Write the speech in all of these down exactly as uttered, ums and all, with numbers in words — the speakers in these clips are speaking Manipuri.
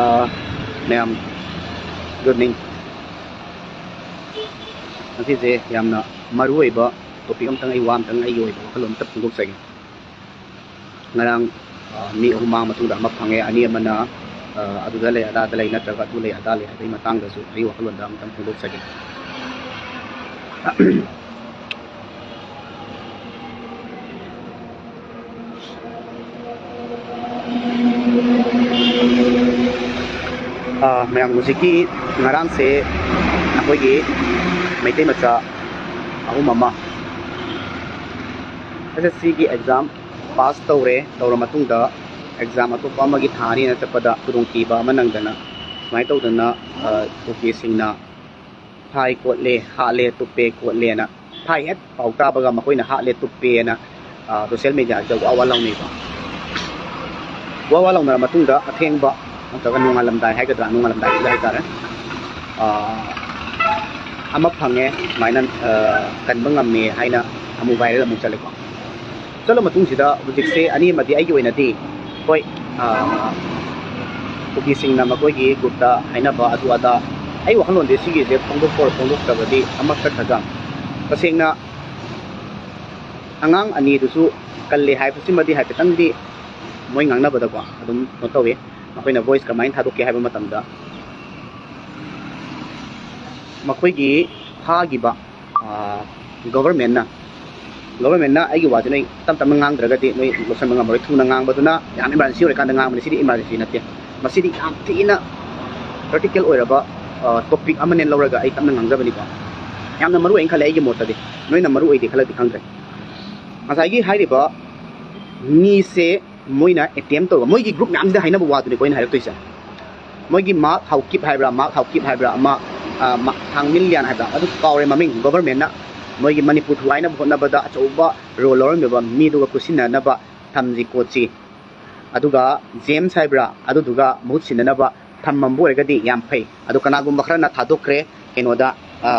ꯑꯥ, ꯃꯌꯥꯝ, good evening. ꯉꯁꯤꯁꯦ ꯌꯥꯝꯅ ꯃꯔꯨ ꯑꯣꯏꯕ topic ꯑꯝꯇꯪ, ꯑꯩ ꯋꯥ ꯑꯝꯇꯪ, ꯑꯩꯒꯤ ꯑꯣꯏꯕ ꯋꯥꯈꯜꯂꯣꯟ ꯑꯝꯇ ꯐꯣꯡꯗꯣꯛꯆꯒꯦ꯫ ꯉꯔꯥꯡ, ꯑꯥ, ꯃꯤ ꯑꯍꯨꯝ ꯃꯥꯡ ꯃꯇꯨꯡꯗ ꯑꯃ ꯐꯪꯉꯦ, ꯑꯅꯤ ꯑꯃꯅ, ꯑꯥ, ꯑꯗꯨꯗ ꯂꯩ, ꯑꯗꯥꯗ ꯂꯩ, ꯅꯠꯇ꯭ꯔꯒ ꯑꯗꯨ ꯂꯩ, ꯑꯗꯥ ꯂꯩ ꯍꯥꯏꯕꯒꯤ ꯃꯇꯥꯡꯗꯁꯨ ꯑꯩꯒꯤ ꯋꯥꯈꯜꯂꯣꯟꯗ ꯑꯝꯇꯪ ꯐꯣꯡꯗꯣꯛꯆꯒꯦ꯫ ꯑꯥ, ꯃꯌꯥꯝ, ꯍꯧꯖꯤꯛꯀꯤ ꯉꯔꯥꯡꯁꯦ ꯑꯩꯈꯣꯏꯒꯤ ꯃꯩꯇꯩ ꯃꯆꯥ ꯑꯍꯨꯝ ꯑꯃ SSC ꯒꯤ exam pass ꯇꯧꯔꯦ꯫ ꯇꯧꯔ ꯃꯇꯨꯡꯗ exam ꯑꯇꯣꯞꯄ ꯑꯃꯒꯤ ꯊꯥꯅꯤꯅ ꯆꯠꯄꯗ ꯈꯨꯗꯣꯡꯊꯤꯕ ꯑꯃ ꯅꯪꯗꯅ, ꯁꯨꯃꯥꯏꯅ ꯇꯧꯗꯅ, ꯑꯥ, ꯀꯨꯀꯤꯁꯤꯡꯅ ꯐꯥꯏ ꯈꯣꯠꯂꯦ, ꯍꯥꯠꯂꯦ, ꯇꯨꯞꯄꯦ ꯈꯣꯠꯂꯦꯅ, ꯐꯥꯏ ꯍꯦꯛ ꯄꯥꯎ ꯇꯥꯕꯒ ꯃꯈꯣꯏꯅ ꯍꯥꯠꯂꯦ, ꯇꯨꯞꯄꯦꯅ, ꯑꯥ, social media ꯗ ꯋꯥ ꯋꯥ ꯂꯥꯎꯅꯩꯕ꯫ ꯋꯥ ꯋꯥ ꯂꯥꯎꯅꯔ ꯃꯇꯨꯡꯗ ꯑꯊꯦꯡꯕ ꯅꯠꯇ꯭ꯔꯒ ꯅꯣꯡꯉꯥꯜꯂꯝꯗꯥꯏ ꯍꯥꯏꯒꯗ꯭ꯔꯥ, ꯅꯣꯡꯉꯥꯜꯂꯝꯗꯥꯏꯁꯤꯗ ꯍꯥꯏꯇꯥꯔꯦ, ꯑꯥ, ꯑꯃ ꯐꯪꯉꯦ, ꯁꯨꯃꯥꯏꯅ, ꯑꯥ, ꯀꯟꯕ ꯉꯝꯃꯦ ꯍꯥꯏꯅ ꯑꯃꯨꯛ viral ꯑꯃꯨꯛ ꯆꯠꯂꯦꯀꯣ꯫ ꯆꯠꯂ ꯃꯇꯨꯡꯁꯤꯗ ꯍꯧꯖꯤꯛꯁꯦ ꯑꯅꯤ ꯑꯃꯗꯤ ꯑꯩꯒꯤ ꯑꯣꯏꯅꯗꯤ, ꯍꯣꯏ, ꯑꯥ, ꯀꯨꯀꯤꯁꯤꯡꯅ ꯃꯈꯣꯏꯒꯤ group ꯇ ꯍꯥꯏꯅꯕ ꯑꯗꯨ ꯑꯗꯥ, ꯑꯩ ꯋꯥꯈꯜꯂꯣꯟꯗꯤ ꯁꯤꯒꯤꯁꯦ ꯐꯣꯡꯗꯣꯛꯄ ꯑꯣꯏꯔ ꯐꯣꯡꯗꯣꯛꯇꯕꯗꯤ ꯑꯃ ꯆꯠꯈ꯭ꯔꯒ, ꯇꯁꯦꯡꯅ ꯑꯉꯥꯡ ꯑꯅꯤꯗꯨꯁꯨ ꯀꯜꯂꯦ ꯍꯥꯏꯕꯁꯤꯃꯗꯤ ꯍꯥꯏꯐꯦꯠꯇꯪꯗꯤ ꯃꯣꯏ ꯉꯥꯡꯅꯕꯗꯀꯣ ꯑꯗꯨꯝ ꯀꯩꯅꯣ ꯇꯧꯋꯤ꯫ ꯃꯈꯣꯏꯅ voice ꯀꯃꯥꯏꯅ ꯊꯥꯗꯣꯛꯀꯦ ꯍꯥꯏꯕ ꯃꯇꯝꯗ, ꯃꯈꯣꯏꯒꯤ ꯐꯥꯈꯤꯕ, ꯑꯥ, government ꯅ, government ꯅ ꯑꯩꯒꯤ ꯋꯥꯁꯦ ꯅꯣꯏ ꯇꯞ ꯇꯞꯅ ꯉꯥꯡꯗ꯭ꯔꯒꯗꯤ ꯅꯣꯏ ꯂꯧꯁꯟꯕ ꯉꯝꯃꯔꯣꯏ꯫ ꯊꯨꯅ ꯉꯥꯡꯕꯗꯨꯅ ꯌꯥꯝ emergency ꯑꯣꯏꯔꯀꯥꯟꯗ ꯉꯥꯡꯕꯅꯤ꯫ ꯁꯤꯗꯤ emergency ꯅꯠꯇꯦ꯫ ꯃꯁꯤꯗꯤ ꯌꯥꯝ ꯊꯤꯅ critical ꯑꯣꯏꯔꯕ, ꯑꯥ, topic ꯑꯃꯅꯦ ꯂꯧꯔꯒ ꯑꯩ ꯇꯞꯅ ꯉꯥꯡꯖꯕꯅꯤꯀꯣ꯫ ꯌꯥꯝꯅ ꯃꯔꯨ ꯑꯣꯏꯅ ꯈꯜꯂꯦ ꯑꯩꯒꯤ ꯃꯣꯠꯇꯗꯤ꯫ ꯅꯣꯏꯅ ꯃꯔꯨ ꯑꯣꯏꯗꯦ ꯈꯜꯂꯗꯤ ꯈꯪꯗ꯭ꯔꯦ꯫ ꯉꯁꯥꯏꯒꯤ ꯍꯥꯏꯔꯤꯕ ꯃꯤꯁꯦ ꯃꯣꯏꯅ attempt ꯇꯧꯕ, ꯃꯣꯏꯒꯤ group ꯃꯌꯥꯝꯁꯤꯗ ꯍꯥꯏꯅꯕ ꯋꯥꯗꯨꯅꯤꯀꯣ ꯑꯩꯅ ꯍꯥꯏꯔꯛꯇꯣꯏꯁꯦ꯫ ꯃꯣꯏꯒꯤ ꯃꯥꯔꯛ ꯍꯥꯎꯀꯤꯞ ꯍꯥꯏꯕ꯭ꯔꯥ, ꯃꯥꯔꯛ ꯍꯥꯎꯀꯤꯞ ꯍꯥꯏꯕ꯭ꯔꯥ ꯑꯃ, ꯑ, ꯃꯥ-, ꯊꯥꯡꯃꯤꯜ ꯌꯥꯟ ꯍꯥꯏꯕ꯭ꯔꯥ, ꯑꯗꯨ ꯀꯥꯎꯔꯦ ꯃꯃꯤꯡ꯫ Government ꯅ ꯃꯣꯏꯒꯤ ꯃꯅꯤꯄꯨꯔ ꯊꯨꯒꯥꯏꯅꯕ ꯍꯣꯠꯅꯕꯗ ꯑꯆꯧꯕ role ꯂꯧꯔꯝꯃꯤꯕ ꯃꯤꯗꯨꯒ ꯀꯨꯠꯁꯤꯟꯅꯅꯕ ꯊꯝꯁꯤ ꯈꯣꯠꯁꯤ꯫ ꯑꯗꯨꯒ ꯖꯦꯝꯁ ꯍꯥꯏꯕ꯭ꯔꯥ, ꯑꯗꯨꯗꯨꯒ ꯃꯍꯨꯠ ꯁꯤꯟꯅꯅꯕ ꯊꯝꯃꯝꯕ ꯑꯣꯏꯔꯒꯗꯤ ꯌꯥꯝ ꯐꯩ꯫ ꯑꯗꯣ ꯀꯅꯥꯒꯨꯝꯕ ꯈꯔꯅ ꯊꯥꯗꯣꯛꯈ꯭ꯔꯦ ꯀꯩꯅꯣꯗ, ꯑ,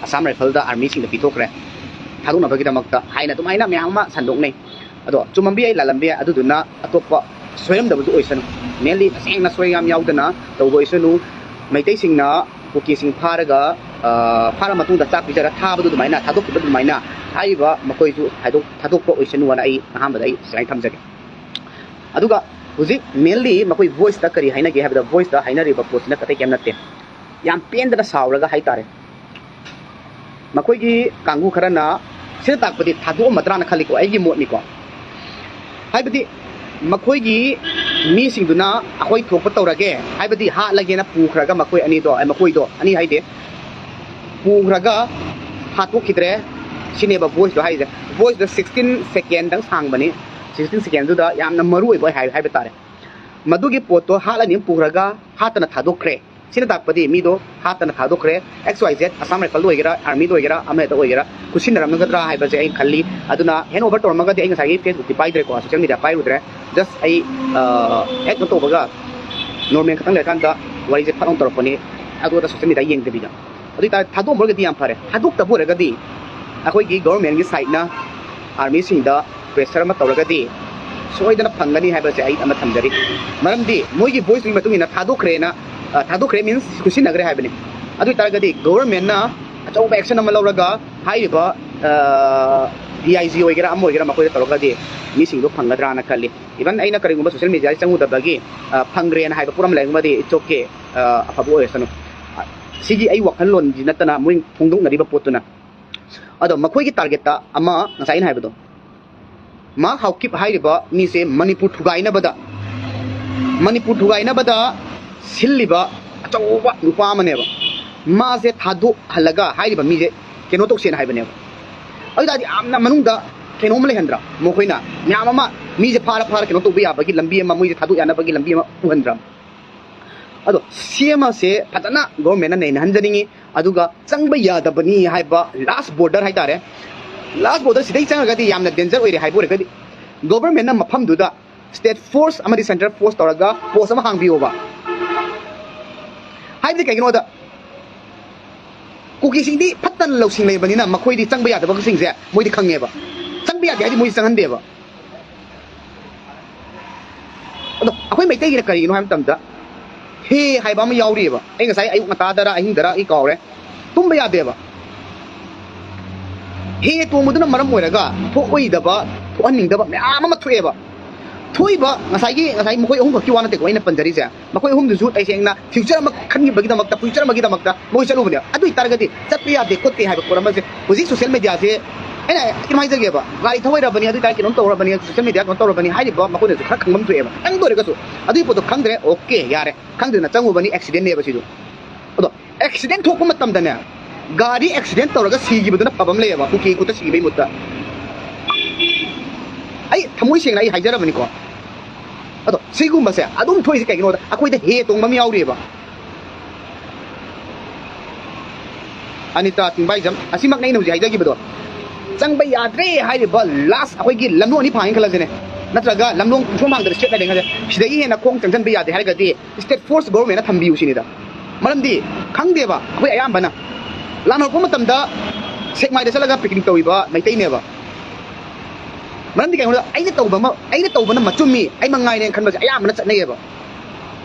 ꯑꯁꯥꯝ ꯔꯥꯏꯐꯜꯗ, army ꯁꯤꯡꯗ ꯄꯤꯊꯣꯛꯈ꯭ꯔꯦ ꯊꯥꯗꯣꯛꯅꯕꯒꯤꯗꯃꯛꯇ ꯍꯥꯏꯅ ꯑꯗꯨꯃꯥꯏꯅ ꯃꯌꯥꯝ ꯑꯃ ꯁꯟꯗꯣꯛꯅꯩ꯫ ꯑꯗꯣ ꯆꯨꯝꯃꯝꯕ ꯌꯥꯏ, ꯂꯥꯜꯂꯝꯕ ꯌꯥꯏ, ꯑꯗꯨꯗꯨꯅ ꯑꯇꯣꯞꯄ ꯁꯣꯏꯔꯝꯗꯕꯗꯨ ꯑꯣꯏꯁꯅꯨ꯫ Mainly ꯇꯁꯦꯡꯅ ꯁꯣꯏ ꯉꯥꯝ ꯌꯥꯎꯗꯅ ꯇꯧꯕ ꯑꯣꯏꯁꯅꯨ꯫ ꯃꯩꯇꯩꯁꯤꯡꯅ ꯀꯨꯀꯤꯁꯤꯡ ꯐꯥꯔꯒ, ꯑ, ꯐꯥꯔ ꯃꯇꯨꯡꯗ ꯆꯥꯛ ꯄꯤꯖꯔ ꯊꯥꯕꯗꯨ ꯑꯗꯨꯃꯥꯏꯅ, ꯊꯥꯗꯣꯛꯈꯤꯕ ꯑꯗꯨꯃꯥꯏꯅ ꯍꯥꯏꯔꯤꯕ ꯃꯈꯣꯏꯁꯨ ꯊꯥꯗꯣꯛ-, ꯊꯥꯗꯣꯛꯄ ꯑꯣꯏꯁꯅꯨꯅ ꯑꯩ ꯑꯍꯥꯟꯕꯗ ꯑꯩ ꯁꯨꯃꯥꯏꯅ ꯊꯝꯖꯒꯦ꯫ ꯑꯗꯨꯒ ꯍꯧꯖꯤꯛ mainly ꯃꯈꯣꯏ voiceꯇ ꯀꯔꯤ ꯍꯥꯏꯅꯒꯦ ꯍꯥꯏꯕꯗ, voiceꯇ ꯍꯥꯏꯅꯔꯤꯕ ꯄꯣꯠꯁꯤꯅ ꯑꯇꯩ ꯀꯩꯝ ꯅꯠꯇꯦ꯫ ꯌꯥꯝ ꯄꯦꯟꯗꯅ ꯁꯥꯎꯔꯒ ꯍꯥꯏꯇꯥꯔꯦ꯫ ꯃꯈꯣꯏꯒꯤ ꯀꯥꯡꯕꯨ ꯈꯔꯅ ꯁꯤꯅ ꯇꯥꯛꯄꯗꯤ ꯊꯥꯗꯣꯛꯑꯝꯃꯗ꯭ꯔꯥꯅ ꯈꯜꯂꯤꯀꯣ, ꯑꯩꯒꯤ ꯃꯣꯠꯅꯤꯀꯣ꯫ ꯍꯥꯏꯕꯗꯤ ꯃꯈꯣꯏꯒꯤ ꯃꯤꯁꯤꯡꯗꯨꯅ ꯑꯩꯈꯣꯏ ꯊꯣꯛꯄ ꯇꯧꯔꯒꯦ, ꯍꯥꯏꯕꯗꯤ ꯍꯥꯠꯂꯒꯦꯅ ꯄꯨꯈ꯭ꯔꯒ ꯃꯈꯣꯏ ꯑꯅꯤꯗꯣ, ꯑꯦ, ꯃꯈꯣꯏꯗꯣ ꯑꯅꯤ ꯍꯥꯏꯗꯦ, ꯄꯨꯈ꯭ꯔꯒ ꯍꯥꯠꯇꯣꯛꯈꯤꯗ꯭ꯔꯦ ꯁꯤꯅꯦꯕ voiceꯇꯣ ꯍꯥꯏꯁꯦ꯫ Voiceꯇꯣ sixteen secondꯗꯪ ꯁꯥꯡꯕꯅꯤ꯫ Sixteen secondꯗꯨꯗ ꯌꯥꯝꯅ ꯃꯔꯨ ꯑꯣꯏꯕ ꯍꯥꯏ-, ꯍꯥꯏꯕ ꯇꯥꯔꯦ꯫ ꯃꯗꯨꯒꯤ ꯄꯣꯠꯇꯣ ꯍꯥꯠꯂꯅꯤ ꯄꯨꯈ꯭ꯔꯒ ꯍꯥꯠꯇꯅ ꯊꯥꯗꯣꯛꯈ꯭ꯔꯦ꯫ ꯁꯤꯅ ꯇꯥꯛꯄꯗꯤ ꯃꯤꯗꯣ ꯍꯥꯠꯇꯅ ꯊꯥꯗꯣꯛꯈ꯭ꯔꯦ꯫ X Y Z, Assam Rifle ꯑꯣꯏꯒꯦꯔꯥ, Armyꯗ ꯑꯣꯏꯒꯦꯔꯥ, ꯑꯃꯍꯦꯛꯇ ꯑꯣꯏꯒꯦꯔꯥ, ꯈꯨꯠꯁꯤꯟꯅꯔꯝꯒꯗ꯭ꯔꯥ ꯍꯥꯏꯕꯁꯦ ꯑꯩꯅ ꯈꯜꯂꯤ꯫ ꯑꯗꯨꯅ hand over ꯇꯧꯔꯝꯃꯒꯗꯤ ꯑꯩ ꯉꯁꯥꯏꯒꯤ Facebookꯇꯤ ꯄꯥꯏꯗ꯭ꯔꯦꯀꯣ, social media ꯄꯥꯏꯔꯨꯗ꯭ꯔꯦ꯫ Just ꯑꯩ, ꯑ, ꯍꯦꯛ ꯀꯩꯅꯣ ꯇꯧꯕꯒ normal ꯈꯛꯇꯪ ꯂꯩꯔꯀꯥꯟꯗ ꯋꯥꯔꯤꯁꯦ ꯐꯠ ꯂꯥꯎꯅ ꯇꯧꯔꯛꯄꯅꯤ꯫ ꯑꯗꯨꯗ social media ꯌꯦꯡꯗꯕꯤꯗ꯫ ꯑꯗꯨ ꯑꯣꯏꯇꯥꯔꯗꯤ ꯊꯥꯗꯣꯛꯑꯝꯃꯒꯗꯤ ꯌꯥꯝ ꯐꯔꯦ꯫ ꯊꯥꯗꯣꯛꯇꯕ ꯑꯣꯏꯔꯒꯗꯤ ꯑꯩꯈꯣꯏꯒꯤ governmentꯒꯤ sideꯅ armyꯁꯤꯡꯗ pressure ꯑꯃ ꯇꯧꯔꯒꯗꯤ ꯁꯣꯏꯗꯅ ꯐꯪꯒꯅꯤ ꯍꯥꯏꯕꯁꯦ ꯑꯩ ꯑꯃ ꯊꯝꯖꯔꯤ꯫ ꯃꯔꯝꯗꯤ ꯃꯣꯏꯒꯤ voiceꯇꯨꯒꯤ ꯃꯇꯨꯡ ꯏꯟꯅ ꯊꯥꯗꯣꯛꯈ꯭ꯔꯦꯅ, ꯑ, ꯊꯥꯗꯣꯛꯈ꯭ꯔꯦ means ꯈꯨꯠꯁꯤꯟꯅꯈ꯭ꯔꯦ ꯍꯥꯏꯕꯅꯤ꯫ ꯑꯗꯨ ꯑꯣꯏꯇꯥꯔꯒꯗꯤ governmentꯅ ꯑꯆꯧꯕ action ꯑꯃ ꯂꯧꯔꯒ ꯍꯥꯏꯔꯤꯕ, ꯑ, D I G ꯑꯣꯏꯒꯦꯔꯥ ꯑꯃ ꯑꯣꯏꯒꯦꯔꯥ ꯃꯈꯣꯏꯗ ꯇꯧꯔꯒꯗꯤ ꯃꯤꯁꯤꯡꯗꯣ ꯐꯪꯒꯗ꯭ꯔꯥꯅ ꯈꯜꯂꯤ꯫ Even ꯑꯩꯅ ꯀꯔꯤꯒꯨꯝꯕ social mediaꯗ ꯆꯪꯉꯨꯗꯕꯒꯤ, ꯑ, ꯐꯪꯈ꯭ꯔꯦꯅ ꯍꯥꯏꯕ ꯄꯣꯠ ꯑꯃ ꯂꯩꯔꯝꯃꯗꯤ it's okay, ꯑ, ꯑꯐꯕ ꯑꯣꯏꯔꯁꯅꯨ꯫ ꯑ, ꯁꯤꯒꯤ ꯑꯩ ꯋꯥꯈꯜꯂꯣꯟꯁꯤ ꯅꯠꯇꯅ ꯃꯣꯏ ꯐꯣꯡꯗꯣꯛꯅꯔꯤꯕ ꯄꯣꯠꯇꯨꯅ꯫ ꯑꯗꯣ ꯃꯈꯣꯏꯒꯤ targetꯇ ꯑꯃ ꯉꯁꯥꯏ ꯑꯩꯅ ꯍꯥꯏꯕꯗꯣ, ꯃꯥ ꯍꯥꯎꯀꯤꯞ ꯍꯥꯏꯔꯤꯕ ꯃꯤꯁꯦ ꯃꯅꯤꯄꯨꯔ ꯊꯨꯒꯥꯏꯅꯕꯗ, ꯃꯅꯤꯄꯨꯔ ꯊꯨꯒꯥꯏꯅꯕꯗ ꯁꯤꯜꯂꯤꯕ ꯑꯆꯧꯕ ꯅꯨꯄꯥ ꯑꯃꯅꯦꯕ꯫ ꯃꯥꯁꯦ ꯊꯥꯗꯣꯛꯍꯜꯂꯒ ꯍꯥꯏꯔꯤꯕ ꯃꯤꯁꯦ ꯀꯩꯅꯣ ꯇꯧꯁꯦꯅ ꯍꯥꯏꯕꯅꯦꯕ꯫ ꯑꯗꯨ ꯇꯥꯔꯗꯤ ꯌꯥꯝꯅ ꯃꯅꯨꯡꯗ ꯀꯩꯅꯣꯝ ꯂꯩꯍꯟꯗ꯭ꯔꯥ? ꯃꯈꯣꯏꯅ ꯃꯌꯥꯝ ꯑꯃ ꯃꯤꯁꯦ ꯐꯥꯔ ꯐꯥꯔ ꯀꯩꯅꯣ ꯇꯧꯕ ꯌꯥꯕꯒꯤ ꯂꯝꯕꯤ ꯑꯃ, ꯃꯣꯏꯁꯦ ꯊꯥꯗꯣꯛ ꯌꯥꯅꯕꯒꯤ ꯂꯝꯕꯤ ꯑꯃ ꯎꯍꯟꯗ꯭ꯔꯥ? ꯑꯗꯣ ꯁꯤ ꯑꯃꯁꯦ ꯐꯖꯅ governmentꯅ ꯅꯩꯅꯍꯟꯖꯅꯤꯡꯉꯤ꯫ ꯑꯗꯨꯒ ꯆꯪꯕ ꯌꯥꯗꯕꯅꯤ ꯍꯥꯏꯕ last border ꯍꯥꯏꯇꯥꯔꯦ, last border ꯁꯤꯗꯩ ꯆꯪꯉꯒꯗꯤ ꯌꯥꯝꯅ danger ꯑꯣꯏꯔꯦ ꯍꯥꯏꯕ ꯑꯣꯏꯔꯒꯗꯤ governmentꯅ ꯃꯐꯝꯗꯨꯗ state force ꯑꯃꯗꯤ central force ꯇꯧꯔꯒ post ꯑꯃ ꯍꯥꯡꯕꯤꯌꯣꯕ꯫ ꯍꯥꯏꯕꯗꯤ ꯀꯩꯒꯤꯅꯣꯗ ꯀꯨꯀꯤꯁꯤꯡꯗꯤ ꯐꯠꯇꯅ ꯂꯧꯁꯤꯡ ꯂꯩꯕꯅꯤꯅ ꯃꯈꯣꯏꯗꯤ ꯆꯪꯕ ꯌꯥꯗꯕꯁꯤꯡꯁꯦ ꯃꯣꯏꯗꯤ ꯈꯪꯉꯦꯕ꯫ ꯆꯪꯕ ꯌꯥꯗꯦ ꯍꯥꯏꯗꯤ ꯃꯣꯏꯗꯤ ꯆꯪꯍꯟꯗꯦꯕ꯫ ꯑꯗꯣ ꯑꯩꯈꯣꯏ ꯃꯩꯇꯩꯒꯤꯅ ꯀꯔꯤꯒꯤꯅꯣ ꯍꯥꯏꯕ ꯃꯇꯝꯗ, ꯍꯦ ꯍꯥꯏꯕ ꯑꯃ ꯌꯥꯎꯔꯤꯑꯕ꯫ ꯑꯩ ꯉꯁꯥꯏ ꯑꯌꯨꯛ ꯉꯟꯇꯥꯗꯔ ꯑꯍꯤꯡꯗꯔ ꯑꯩ ꯀꯥꯎꯔꯦ, ꯇꯨꯝꯕ ꯌꯥꯗꯦꯕ꯫ ꯍꯦ ꯇꯣꯡꯕꯗꯨꯅ ꯃꯔꯝ ꯑꯣꯏꯔꯒ ꯊꯣꯛꯑꯣꯏꯗꯕ, ꯊꯣꯛꯍꯟꯅꯤꯡꯗꯕ ꯃꯌꯥꯝ ꯑꯃ ꯊꯣꯛꯑꯦꯕ꯫ ꯊꯣꯛꯏꯕ ꯉꯁꯥꯏꯒꯤ, ꯉꯁꯥꯏ ꯃꯈꯣꯏ ꯑꯍꯨꯝ ꯈꯛꯀꯤ ꯋꯥ ꯅꯠꯇꯦꯀꯣ ꯑꯩꯅ ꯄꯟꯖꯔꯤꯁꯦ, ꯃꯈꯣꯏ ꯑꯍꯨꯝꯗꯨꯁꯨ ꯇꯁꯦꯡꯅ future ꯑꯃ ꯈꯟꯈꯤꯕꯒꯤꯗꯃꯛꯇ, future ꯑꯃꯒꯤꯗꯃꯛꯇ ꯃꯣꯏ ꯆꯠꯂꯨꯕꯅꯦꯕ꯫ ꯑꯗꯨ ꯑꯣꯏꯇꯥꯔꯒꯗꯤ ꯆꯠꯄ ꯌꯥꯗꯦ ꯈꯣꯠꯇꯦ ꯍꯥꯏꯕ ꯄꯣꯠ ꯑꯃꯁꯦ ꯍꯧꯖꯤꯛ social mediaꯁꯦ, ꯑꯩꯅ ꯀꯩꯅꯣꯝ ꯍꯥꯏꯖꯒꯦꯕ, ꯒꯥꯔꯤ ꯊꯧꯔꯕꯅꯤ, ꯑꯗꯨ ꯑꯣꯏꯇꯥꯔꯗꯤ ꯀꯩꯅꯣꯝ ꯇꯧꯔꯕꯅꯤ, social media ꯀꯩꯅꯣ ꯇꯧꯔꯕꯅꯤ ꯍꯥꯏꯔꯤꯕ ꯃꯈꯣꯏꯅꯁꯨ ꯈꯔ ꯈꯪꯐꯝ ꯊꯣꯛꯑꯦꯕ, ꯈꯤꯇꯪꯗ ꯑꯣꯏꯔꯒꯁꯨ꯫ ꯑꯗꯨꯒꯤ ꯄꯣꯠꯇꯣ ꯈꯪꯗ꯭ꯔꯦ, okay, ꯌꯥꯔꯦ, ꯈꯪꯗꯅ ꯆꯪꯉꯨꯕꯅꯤ, accidentꯅꯦꯕ ꯁꯤꯁꯨ꯫ ꯑꯗꯣ accident ꯊꯣꯛꯄ ꯃꯇꯝꯗꯅꯦ, ꯒꯥꯔꯤ accident ꯇꯧꯔꯒ ꯁꯤꯈꯤꯕꯗꯨꯅ ꯐꯕ ꯑꯃ ꯂꯩꯌꯦꯕ, ꯀꯨꯀꯤ ꯈꯨꯠꯇ ꯁꯤꯈꯤꯕꯩ ꯃꯍꯨꯠꯇ꯫ ꯑꯩ ꯊꯃꯣꯏ ꯁꯦꯡꯅ ꯑꯩ ꯍꯥꯏꯖꯔꯕꯅꯤꯀꯣ꯫ ꯑꯗꯣ ꯁꯤꯒꯨꯝꯕꯁꯦ ꯑꯗꯨꯝ ꯊꯣꯛꯏꯁꯦ ꯀꯩꯒꯤꯅꯣꯗ, ꯑꯩꯈꯣꯏꯗ ꯍꯦ ꯇꯣꯡꯕ ꯑꯃ ꯌꯥꯎꯔꯤꯑꯕ꯫ ꯑꯅꯤꯇꯥ ꯇꯤꯡꯕꯥꯏꯖꯝ, ꯑꯁꯤꯃꯛꯅ ꯑꯩꯅ ꯍꯧꯖꯤꯛ ꯍꯥꯏꯖꯈꯤꯕꯗꯣ꯫ ꯆꯪꯕ ꯌꯥꯗ꯭ꯔꯦ ꯍꯥꯏꯔꯤꯕ last ꯑꯩꯈꯣꯏꯒꯤ ꯂꯝꯂꯣꯡ ꯑꯅꯤ ꯐꯥꯡꯉꯦ ꯈꯜꯂꯁꯤꯅꯦ, ꯅꯠꯇ꯭ꯔꯒ ꯂꯝꯂꯣꯡ ꯁꯣꯝ ꯐꯥꯡꯗ straight line ꯈꯜꯂꯁꯦ, ꯁꯤꯗꯒꯤ ꯍꯦꯟꯅ ꯈꯣꯡ ꯆꯪꯁꯤꯟꯕ ꯌꯥꯗꯦ ꯍꯥꯏꯔꯒꯗꯤ state force governmentꯅ ꯊꯝꯕꯤꯌꯨ ꯁꯤꯅꯤꯗ꯫ ꯃꯔꯝꯗꯤ ꯈꯪꯗꯦꯕ, ꯑꯩꯈꯣꯏ ꯑꯌꯥꯝꯕꯅ ꯂꯥꯟ ꯍꯧꯔꯛꯄ ꯃꯇꯝꯗ ꯁꯦꯛꯃꯥꯏꯗ ꯆꯠꯂꯒ picnic ꯇꯧꯔꯤꯕ ꯃꯩꯇꯩꯅꯦꯕ꯫ ꯃꯔꯝꯗꯤ ꯀꯩꯅꯣꯗ ꯑꯩꯅ ꯇꯧꯕ ꯑꯃ, ꯑꯩꯅ ꯇꯧꯕꯅ ꯃꯆꯨꯝꯃꯤ, ꯑꯩ ꯃꯉꯥꯏꯔꯦꯅ ꯈꯟꯕꯁꯦ ꯑꯌꯥꯝꯕꯅ ꯆꯠꯅꯩꯌꯦꯕ꯫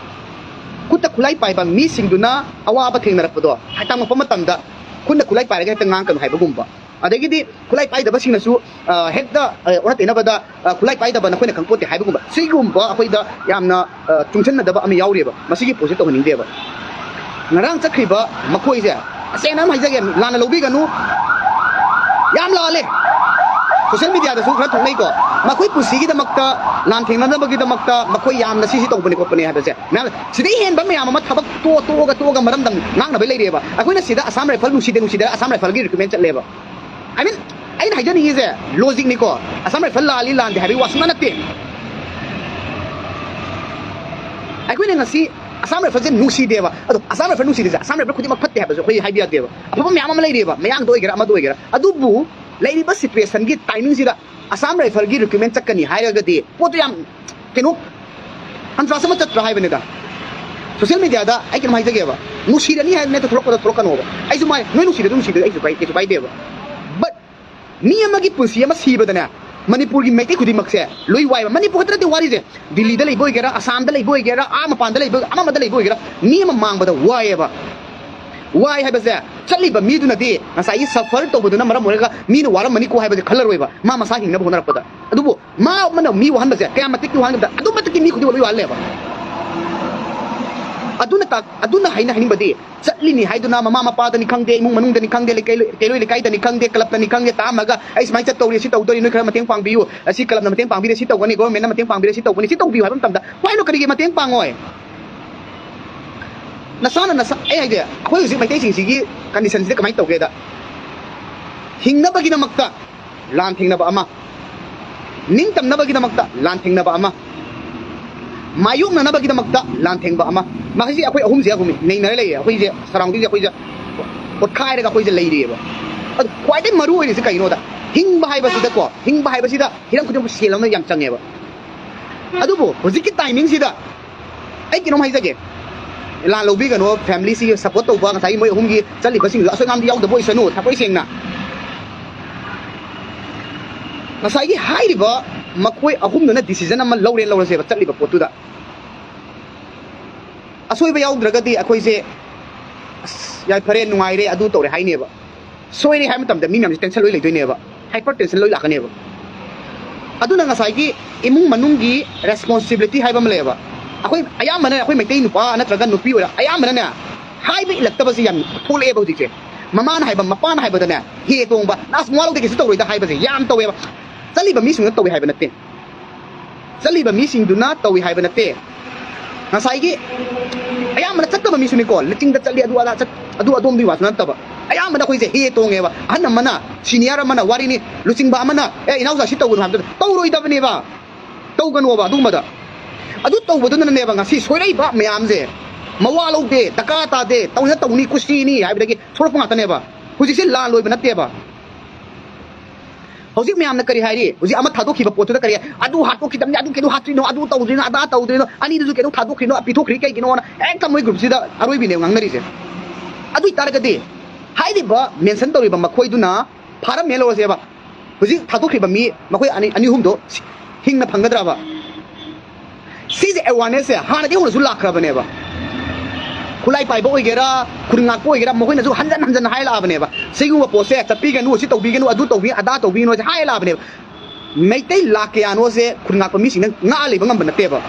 ꯈꯨꯠꯇ ꯈꯨꯠꯂꯥꯏ ꯄꯥꯏꯕ ꯃꯤꯁꯤꯡꯗꯨꯅ ꯑꯋꯥꯕ ꯊꯦꯡꯅꯔꯛꯄꯗꯣ ꯇꯝꯃꯛꯄ ꯃꯇꯝꯗ ꯈꯨꯠꯅ ꯈꯨꯠꯂꯥꯏ ꯄꯥꯏꯔꯒ ꯍꯦꯛꯇ ꯉꯥꯡꯀꯅꯨ ꯍꯥꯏꯕꯒꯨꯝꯕ, ꯑꯗꯒꯤꯗꯤ ꯈꯨꯠꯂꯥꯏ ꯄꯥꯏꯗꯕꯁꯤꯡꯅꯁꯨ, ꯑ, ꯍꯦꯛꯇ, ꯑ, ꯑꯣꯟꯅ ꯇꯩꯅꯕꯗ, ꯑ, ꯈꯨꯠꯂꯥꯏ ꯄꯥꯏꯗꯕ ꯅꯈꯣꯏꯅ ꯈꯪꯄꯣꯠꯇꯦ ꯍꯥꯏꯕꯒꯨꯝꯕ, ꯁꯤꯒꯨꯝꯕ ꯑꯩꯈꯣꯏꯗ ꯌꯥꯝꯅ, ꯑ, ꯇꯨꯡꯁꯤꯟꯅꯗꯕ ꯑꯃ ꯌꯥꯎꯔꯤꯑꯕ꯫ ꯃꯁꯤꯒꯤ ꯄꯣꯠꯁꯦ ꯇꯧꯍꯟꯅꯤꯡꯗꯦꯕ꯫ ꯉꯔꯥꯡ ꯆꯠꯈ꯭ꯔꯤꯕ ꯃꯈꯣꯏꯁꯦ, ꯇꯁꯦꯡꯅ ꯑꯃ ꯍꯥꯏꯖꯒꯦ, ꯂꯥꯟꯅ ꯂꯧꯕꯤꯒꯅꯨ, ꯌꯥꯝ ꯂꯥꯜꯂꯦ꯫ Social mediaꯗꯁꯨ ꯈꯔ ꯊꯣꯛꯅꯩꯀꯣ, ꯃꯈꯣꯏ ꯄꯨꯟꯁꯤꯒꯤꯗꯃꯛꯇ, ꯂꯥꯟ ꯊꯦꯡꯅꯅꯕꯒꯤꯗꯃꯛꯇ ꯃꯈꯣꯏ ꯌꯥꯝꯅ ꯁꯤꯁꯤ ꯇꯧꯕꯅꯤ ꯈꯣꯠꯄꯅꯤ ꯍꯥꯏꯕꯁꯦ ꯃꯌꯥꯝ꯫ ꯁꯤꯗꯩ ꯍꯦꯟꯕ ꯃꯌꯥꯝ ꯑꯃ ꯊꯕꯛ ꯇꯣ-, ꯇꯣꯛꯑꯒ, ꯇꯣꯛꯑꯒ ꯃꯔꯝꯗꯝ ꯉꯥꯡꯅꯕ ꯂꯩꯔꯦꯕ꯫ ꯑꯩꯈꯣꯏꯅ ꯁꯤꯗ Assam Rifle ꯅꯨꯡꯁꯤꯗꯦ, ꯅꯨꯡꯁꯤꯗꯦ Assam Rifleꯒꯤ recruitment ꯆꯠꯂꯦꯕ꯫ I mean, ꯑꯩꯅ ꯍꯥꯏꯖꯅꯤꯡꯉꯤꯁꯦ logicꯅꯤꯀꯣ, Assam Rifle ꯂꯥꯜꯂꯤ ꯂꯥꯟꯗꯦ ꯍꯥꯏꯕꯒꯤ ꯋꯥ ꯁꯨꯡꯅ ꯅꯠꯇꯦ꯫ ꯑꯩꯈꯣꯏꯅ ꯉꯁꯤ Assam Rifleꯁꯦ ꯅꯨꯡꯁꯤꯗꯦꯕ, ꯑꯗꯣ Assam Rifle ꯅꯨꯡꯁꯤꯗꯦꯁꯦ Assam Rifle ꯈꯨꯗꯤꯡꯃꯛ ꯐꯠꯇꯦ ꯍꯥꯏꯕꯁꯨ ꯑꯩꯈꯣꯏ ꯍꯥꯏꯕ ꯌꯥꯗꯦꯕ꯫ ꯑꯐꯕ ꯃꯌꯥꯝ ꯑꯃ ꯂꯩꯔꯤꯑꯕ, ꯃꯌꯥꯡꯗ ꯑꯣꯏꯒꯦꯔꯥ ꯑꯃꯗ ꯑꯣꯏꯒꯦꯔꯥ, ꯑꯗꯨꯕꯨ ꯂꯩꯔꯤꯕ situationꯒꯤ timingꯁꯤꯗ Assam Rifleꯒꯤ recruitment ꯆꯠꯀꯅꯤ ꯍꯥꯏꯔꯒꯗꯤ ꯄꯣꯠꯇꯨ ꯌꯥꯝ ꯀꯩꯅꯣ contrast ꯑꯃ ꯆꯠꯇ꯭ꯔꯥ ꯍꯥꯏꯕꯅꯤꯗ꯫ Social mediaꯗ ꯑꯩ ꯀꯩꯅꯣꯝ ꯍꯥꯏꯖꯒꯦꯕ, ꯅꯨꯡꯁꯤꯔꯅꯤ ꯍꯥꯏꯕ ꯅꯠꯇ ꯊꯣꯛꯂꯛꯄꯗ ꯊꯣꯛꯂꯛꯀꯅꯣꯕ꯫ ꯑꯩꯁꯨ ꯃꯥꯏ ꯅꯣꯏ ꯅꯨꯡꯁꯤꯔꯗꯤ ꯅꯨꯡꯁꯤꯗ꯭ꯔꯗꯤ ꯑꯩꯁꯨ ꯀꯩ-, ꯀꯩꯁꯨ ꯀꯥꯏꯗꯦꯕ꯫ But ꯃꯤ ꯑꯃꯒꯤ ꯄꯨꯟꯁꯤ ꯑꯃ ꯁꯤꯕꯗꯅꯦ, ꯃꯅꯤꯄꯨꯔꯒꯤ ꯃꯩꯇꯩ ꯈꯨꯗꯤꯡꯃꯛꯁꯦ ꯂꯣꯏ ꯋꯥꯏꯕ꯫ ꯃꯅꯤꯄꯨꯔ ꯈꯛꯇ ꯅꯠꯇꯦ ꯋꯥꯔꯤꯁꯦ, ꯗꯤꯜꯂꯤꯗ ꯂꯩꯕ ꯑꯣꯏꯒꯦꯔꯥ, ꯑꯁꯥꯝꯗ ꯂꯩꯕ ꯑꯣꯏꯒꯦꯔꯥ, ꯑꯥ ꯃꯄꯥꯟꯗ ꯂꯩꯕ, ꯑꯃ ꯑꯃꯗ ꯂꯩꯕ ꯑꯣꯏꯒꯦꯔꯥ, ꯃꯤ ꯑꯃ ꯃꯥꯡꯕꯗ ꯋꯥꯏꯑꯦꯕ꯫ ꯋꯥꯏ ꯍꯥꯏꯕꯁꯦ, ꯆꯠꯂꯤꯕ ꯃꯤꯗꯨꯅꯗꯤ ꯉꯁꯥꯏꯒꯤ suffer ꯇꯧꯕꯗꯨꯅ ꯃꯔꯝ ꯑꯣꯏꯔꯒ ꯃꯤꯅ ꯋꯥꯔꯝꯃꯅꯤꯀꯣ ꯍꯥꯏꯕꯁꯦ ꯈꯜꯂꯔꯣꯏꯕ, ꯃꯥ ꯃꯁꯥ ꯍꯤꯡꯅꯕ ꯍꯣꯠꯅꯔꯛꯄꯗ꯫ ꯑꯗꯨꯕꯨ ꯃꯥ ꯑꯃꯅ ꯃꯤ ꯋꯥꯍꯟꯕꯁꯦ ꯀꯌꯥꯝ ꯃꯇꯤꯛꯀꯤ ꯋꯥꯍꯟꯕꯗ, ꯑꯗꯨꯝ ꯃꯇꯤꯛꯀꯤ ꯃꯤ ꯈꯨꯗꯤꯡꯃꯛ ꯂꯣꯏ ꯋꯥꯍꯜꯂꯦꯕ꯫ ꯑꯗꯨꯅ ꯇꯥꯛ-, ꯑꯗꯨꯅ ꯍꯥꯏꯅ ꯍꯥꯏꯅꯤꯡꯕꯗꯤ, ꯆꯠꯂꯤꯅꯤ ꯍꯥꯏꯗꯨꯅ ꯃꯃꯥ ꯃꯄꯥꯗꯅꯤ ꯈꯪꯗꯦ, ꯏꯃꯨꯡ ꯃꯅꯨꯡꯗꯅꯤ ꯈꯪꯗꯦ, ꯂꯩꯀꯩ-, ꯀꯩꯔꯣꯏ ꯂꯩꯀꯥꯏꯗꯅꯤ ꯈꯪꯗꯦ, ꯀ꯭ꯂꯕꯇꯅꯤ ꯈꯪꯗꯦ, ꯇꯥꯝꯃꯒ ꯑꯩ ꯁꯨꯃꯥꯏꯅ ꯆꯠꯇꯧꯔꯤ, ꯁꯤ ꯇꯧꯗꯧꯔꯤ, ꯅꯣꯏ ꯈꯔ ꯃꯇꯦꯡ ꯄꯥꯡꯕꯤꯌꯨ, ꯑꯁꯤ ꯀ꯭ꯂꯕꯅ ꯃꯇꯦꯡ ꯄꯥꯡꯕꯤꯔꯦ, ꯁꯤ ꯇꯧꯒꯅꯤ, ꯒꯣꯚꯔꯟꯃꯦꯟꯠꯅ ꯃꯇꯦꯡ ꯄꯥꯡꯕꯤꯔꯦ, ꯁꯤ ꯇꯧꯒꯅꯤ, ꯁꯤ ꯇꯧꯕꯤꯌꯨ ꯍꯥꯏꯕ ꯃꯇꯝꯗ ꯋꯥꯏꯅꯣ ꯀꯔꯤꯒꯤ ꯃꯇꯦꯡ ꯄꯥꯡꯉꯣꯏ? ꯅꯁꯥꯅ ꯅꯁꯥ, ꯑꯩ ꯍꯥꯏꯒꯦ, ꯑꯩꯈꯣꯏ ꯍꯧꯖꯤꯛ ꯃꯩꯇꯩꯁꯤꯡꯁꯤꯒꯤ ꯀꯟꯗꯤꯁꯟꯁꯤꯗ ꯀꯃꯥꯏꯅ ꯇꯧꯒꯦꯗ, ꯍꯤꯡꯅꯕꯒꯤꯗꯃꯛꯇ ꯂꯥꯟ ꯊꯦꯡꯅꯕ ꯑꯃ, ꯅꯤꯡꯇꯝꯅꯕꯒꯤꯗꯃꯛꯇ ꯂꯥꯟ ꯊꯦꯡꯅꯕ ꯑꯃ, ꯃꯥꯌꯣꯛꯅꯅꯕꯒꯤꯗꯃꯛꯇ ꯂꯥꯟ ꯊꯦꯡꯕ ꯑꯃ, ꯃꯁꯤ ꯑꯩꯈꯣꯏ ꯑꯍꯨꯝꯁꯦ ꯑꯩꯈꯣꯏ ꯅꯩꯅꯔ ꯂꯩꯌꯦ꯫ ꯑꯩꯈꯣꯏꯁꯦ ꯁꯔꯥꯎꯟꯗꯤꯡꯁꯦ ꯑꯩꯈꯣꯏꯁꯦ ꯀꯣꯠꯈꯥꯏꯔꯒ ꯑꯩꯈꯣꯏꯁꯦ ꯂꯩꯔꯤꯑꯕ꯫ ꯑꯗꯨ ꯈ꯭ꯋꯥꯏꯗꯒꯤ ꯃꯔꯨ ꯑꯣꯏꯔꯤꯁꯦ ꯀꯩꯅꯣꯗ, ꯍꯤꯡꯕ ꯍꯥꯏꯕꯁꯤꯗꯀꯣ, ꯍꯤꯡꯕ ꯍꯥꯏꯕꯁꯤꯗ ꯍꯤꯔꯝ ꯈꯨꯗꯤꯡꯃꯛ ꯁꯦꯜ ꯑꯃ ꯌꯥꯝ ꯆꯪꯉꯦꯕ꯫ ꯑꯗꯨꯕꯨ ꯍꯧꯖꯤꯛꯀꯤ ꯇꯥꯏꯃꯤꯡꯁꯤꯗ ꯑꯩ ꯀꯩꯅꯣꯝ ꯍꯥꯏꯖꯒꯦ, ꯂꯥꯟ ꯂꯧꯕꯤꯒꯅꯣ, ꯐꯦꯃꯤꯂꯤꯁꯤ ꯁꯞꯄꯣꯔꯠ ꯇꯧꯕ, ꯉꯁꯥꯏꯒꯤ ꯃꯣꯏ ꯑꯍꯨꯝꯒꯤ ꯆꯠꯂꯤꯕꯁꯤꯡꯗꯣ ꯑꯁꯣꯏ ꯑꯉꯥꯝꯗꯤ ꯌꯥꯎꯗꯕ ꯑꯣꯏꯁꯅꯨ, ꯊꯃꯣꯏ ꯁꯦꯡꯅ꯫ ꯉꯁꯥꯏꯒꯤ ꯍꯥꯏꯔꯤꯕ ꯃꯈꯣꯏ ꯑꯍꯨꯝꯗꯨꯅ ꯗꯤꯁꯤꯖꯟ ꯑꯃ ꯂꯧꯔꯦ, ꯂꯧꯔꯁꯦꯕ, ꯆꯠꯂꯤꯕ ꯄꯣꯠꯇꯨꯗ꯫ ꯑꯁꯣꯏꯕ ꯌꯥꯎꯗ꯭ꯔꯒꯗꯤ ꯑꯩꯈꯣꯏꯁꯦ, "ꯑꯁ, ꯌꯥꯏ, ꯐꯔꯦ, ꯅꯨꯡꯉꯥꯏꯔꯦ, ꯑꯗꯨ ꯇꯧꯔꯦ" ꯍꯥꯏꯅꯦꯕ꯫ ꯁꯣꯏꯔꯦ ꯍꯥꯏꯕ ꯃꯇꯝꯗ ꯃꯤ ꯃꯌꯥꯝꯁꯦ ꯇꯦꯟꯁꯟ ꯂꯣꯏ ꯂꯩꯗꯣꯏꯅꯦꯕ, ꯍꯥꯏꯄꯔ ꯇꯦꯟꯁꯟ ꯂꯣꯏ ꯂꯥꯛꯀꯅꯦꯕ꯫ ꯑꯗꯨꯅ ꯉꯁꯥꯏꯒꯤ ꯏꯃꯨꯡ ꯃꯅꯨꯡꯒꯤ ꯔꯦꯁꯄꯣꯟꯁꯤꯕꯤꯂꯤꯇꯤ ꯍꯥꯏꯕ ꯑꯃ ꯂꯩꯌꯦꯕ꯫ ꯑꯩꯈꯣꯏ ꯑꯌꯥꯝꯕꯅ, ꯑꯩꯈꯣꯏ ꯃꯩꯇꯩ ꯅꯨꯄꯥ ꯅꯠꯇ꯭ꯔꯒ ꯅꯨꯄꯤ ꯑꯣꯏꯔꯣ, ꯑꯌꯥꯝꯕꯅꯅꯦ, ꯍꯥꯏꯕ ꯏꯜꯂꯛꯇꯕꯁꯦ ꯌꯥꯝ ꯊꯣꯛꯂꯛꯑꯦꯕ ꯍꯧꯖꯤꯛꯁꯦ꯫ ꯃꯃꯥꯅ ꯍꯥꯏꯕ, ꯃꯄꯥꯅ ꯍꯥꯏꯕꯗꯅꯦ, ꯍꯦ ꯇꯣꯡꯕ, "ꯑꯁ, ꯃꯋꯥ ꯂꯧꯗꯦ, ꯀꯩꯁꯨ ꯇꯧꯔꯣꯏꯗ" ꯍꯥꯏꯕꯁꯦ ꯌꯥꯝ ꯇꯧꯋꯦꯕ꯫ ꯆꯠꯂꯤꯕ ꯃꯤꯁꯤꯡꯗꯨꯅ ꯇꯧꯏ ꯍꯥꯏꯕ ꯅꯠꯇꯦ꯫ ꯆꯠꯂꯤꯕ ꯃꯤꯁꯤꯡꯗꯨꯅ ꯇꯧꯏ ꯍꯥꯏꯕ ꯅꯠꯇꯦ꯫ ꯉꯁꯥꯏꯒꯤ ꯑꯌꯥꯝꯕꯅ ꯆꯠꯇꯕ ꯃꯤꯁꯨꯅꯤꯀꯣ, ꯂꯤꯆꯤꯡꯗ ꯆꯠꯂꯤ, ꯑꯗꯨ ꯑꯗꯥ ꯆꯠ-, ꯑꯗꯨ ꯑꯗꯣꯝꯗꯨꯒꯤ ꯋꯥꯁꯨ ꯅꯠꯇꯕ꯫ ꯑꯌꯥꯝꯕꯅ ꯑꯩꯈꯣꯏꯁꯦ ꯍꯦ ꯇꯣꯡꯉꯦꯕ꯫ ꯑꯍꯟ ꯑꯃꯅ, ꯁꯤꯅꯤꯌꯔ ꯑꯃꯅ, ꯋꯥꯔꯤꯅꯤ, ꯂꯨꯆꯤꯡꯕ ꯑꯃꯅ, "ꯑꯦ, ꯏꯅꯥꯎꯆꯥ, ꯁꯤ ꯇꯧꯒꯅꯨ" ꯍꯥꯏꯕꯗꯨꯗ ꯇꯧꯔꯣꯏꯗꯕꯅꯦꯕ꯫ ꯇꯧꯒꯅꯣꯕ ꯑꯗꯨꯒꯨꯝꯕꯗ꯫ ꯑꯗꯨ ꯇꯧꯕꯗꯨꯅꯅꯦꯕ ꯉꯁꯤ ꯁꯣꯏꯔꯛꯏꯕ ꯃꯌꯥꯝꯁꯦ꯫ ꯃꯋꯥ ꯂꯧꯗꯦ, ꯗꯔꯀꯥꯔ ꯇꯥꯗꯦ, ꯇꯧꯅ ꯇꯧꯅꯤ, ꯀꯨꯁꯤꯅꯤ ꯍꯥꯏꯕꯗꯒꯤ ꯊꯣꯛꯂꯛꯄ ꯉꯥꯛꯇꯅꯦꯕ꯫ ꯍꯧꯖꯤꯛꯁꯦ ꯂꯥꯟ ꯂꯣꯏꯕ ꯅꯠꯇꯦꯕ꯫ ꯍꯧꯖꯤꯛ ꯃꯌꯥꯝꯅ ꯀꯔꯤ ꯍꯥꯏꯔꯤ? ꯍꯧꯖꯤꯛ ꯑꯃ ꯊꯥꯗꯣꯛꯈꯤꯕ ꯄꯣꯠꯇꯨꯗ ꯀꯔꯤ ꯍꯥꯏ? "ꯑꯗꯨ ꯍꯥꯠꯇꯣꯛꯈꯤꯗꯕꯅꯤ, ꯑꯗꯨ ꯀꯩꯗꯧ ꯍꯥꯠꯇ꯭ꯔꯤꯅꯣ, ꯑꯗꯨ ꯇꯧꯗ꯭ꯔꯤꯅꯣ, ꯑꯗꯥ ꯇꯧꯗ꯭ꯔꯤꯅꯣ, ꯑꯅꯤꯗꯨꯁꯨ ꯀꯩꯗꯧ ꯊꯥꯗꯣꯛꯈ꯭ꯔꯤꯅꯣ, ꯄꯤꯊꯣꯛꯈ꯭ꯔꯤ ꯀꯩꯒꯤꯅꯣꯅ?" ꯍꯦꯛꯇ ꯃꯣꯏ ꯒ꯭ꯔꯨꯞꯁꯤꯗ ꯑꯔꯣꯏꯕꯤꯅꯦꯕ ꯉꯥꯡꯅꯔꯤꯁꯦ꯫ ꯑꯗꯨ ꯑꯣꯏꯇꯥꯔꯒꯗꯤ ꯍꯥꯏꯔꯤꯕ ꯃꯦꯟꯁꯟ ꯇꯧꯔꯤꯕ ꯃꯈꯣꯏꯗꯨꯅ ꯐꯥꯔꯝꯃꯦ ꯂꯧꯔꯁꯦꯕ, ꯍꯧꯖꯤꯛ ꯊꯥꯗꯣꯛꯈ꯭ꯔꯤꯕ ꯃꯤ ꯃꯈꯣꯏ ꯑꯅꯤ, ꯑꯅꯤ ꯑꯍꯨꯝꯗꯣ ꯍꯤꯡꯅ ꯐꯪꯒꯗ꯭ꯔꯕ? ꯁꯤꯁꯦ awareness ꯁꯦ ꯍꯥꯟꯅꯗꯤ ꯍꯧꯅꯁꯨ ꯂꯥꯛꯈ꯭ꯔꯕꯅꯦꯕ꯫ ꯈꯨꯠꯂꯥꯏ ꯄꯥꯏꯕ ꯑꯣꯏꯒꯦꯔꯥ, ꯈꯨꯟ ꯉꯥꯛꯄ ꯑꯣꯏꯒꯦꯔꯥ, ꯃꯈꯣꯏꯅꯁꯨ ꯍꯟꯖꯟ ꯍꯟꯖꯟ ꯍꯥꯏꯔꯛꯑꯕꯅꯦꯕ꯫ ꯁꯤꯒꯨꯝꯕ ꯄꯣꯠꯁꯦ ꯆꯠꯄꯤꯒꯅꯨ, ꯁꯤ ꯇꯧꯕꯤꯒꯅꯨ, ꯑꯗꯨ ꯇꯧꯕꯤ, ꯑꯗꯥ ꯇꯧꯕꯤꯒꯅꯨ ꯍꯥꯏꯁꯦ ꯍꯥꯏꯔꯛꯑꯕꯅꯦꯕ꯫ ꯃꯩꯇꯩ ꯂꯥꯛ ꯀꯌꯥꯅꯣꯁꯦ ꯈꯨꯟ ꯉꯥꯛꯄ ꯃꯤꯁꯤꯡꯅ ꯉꯥꯛꯑ ꯂꯩꯕ ꯉꯝꯕ ꯅꯠꯇꯦꯕ꯫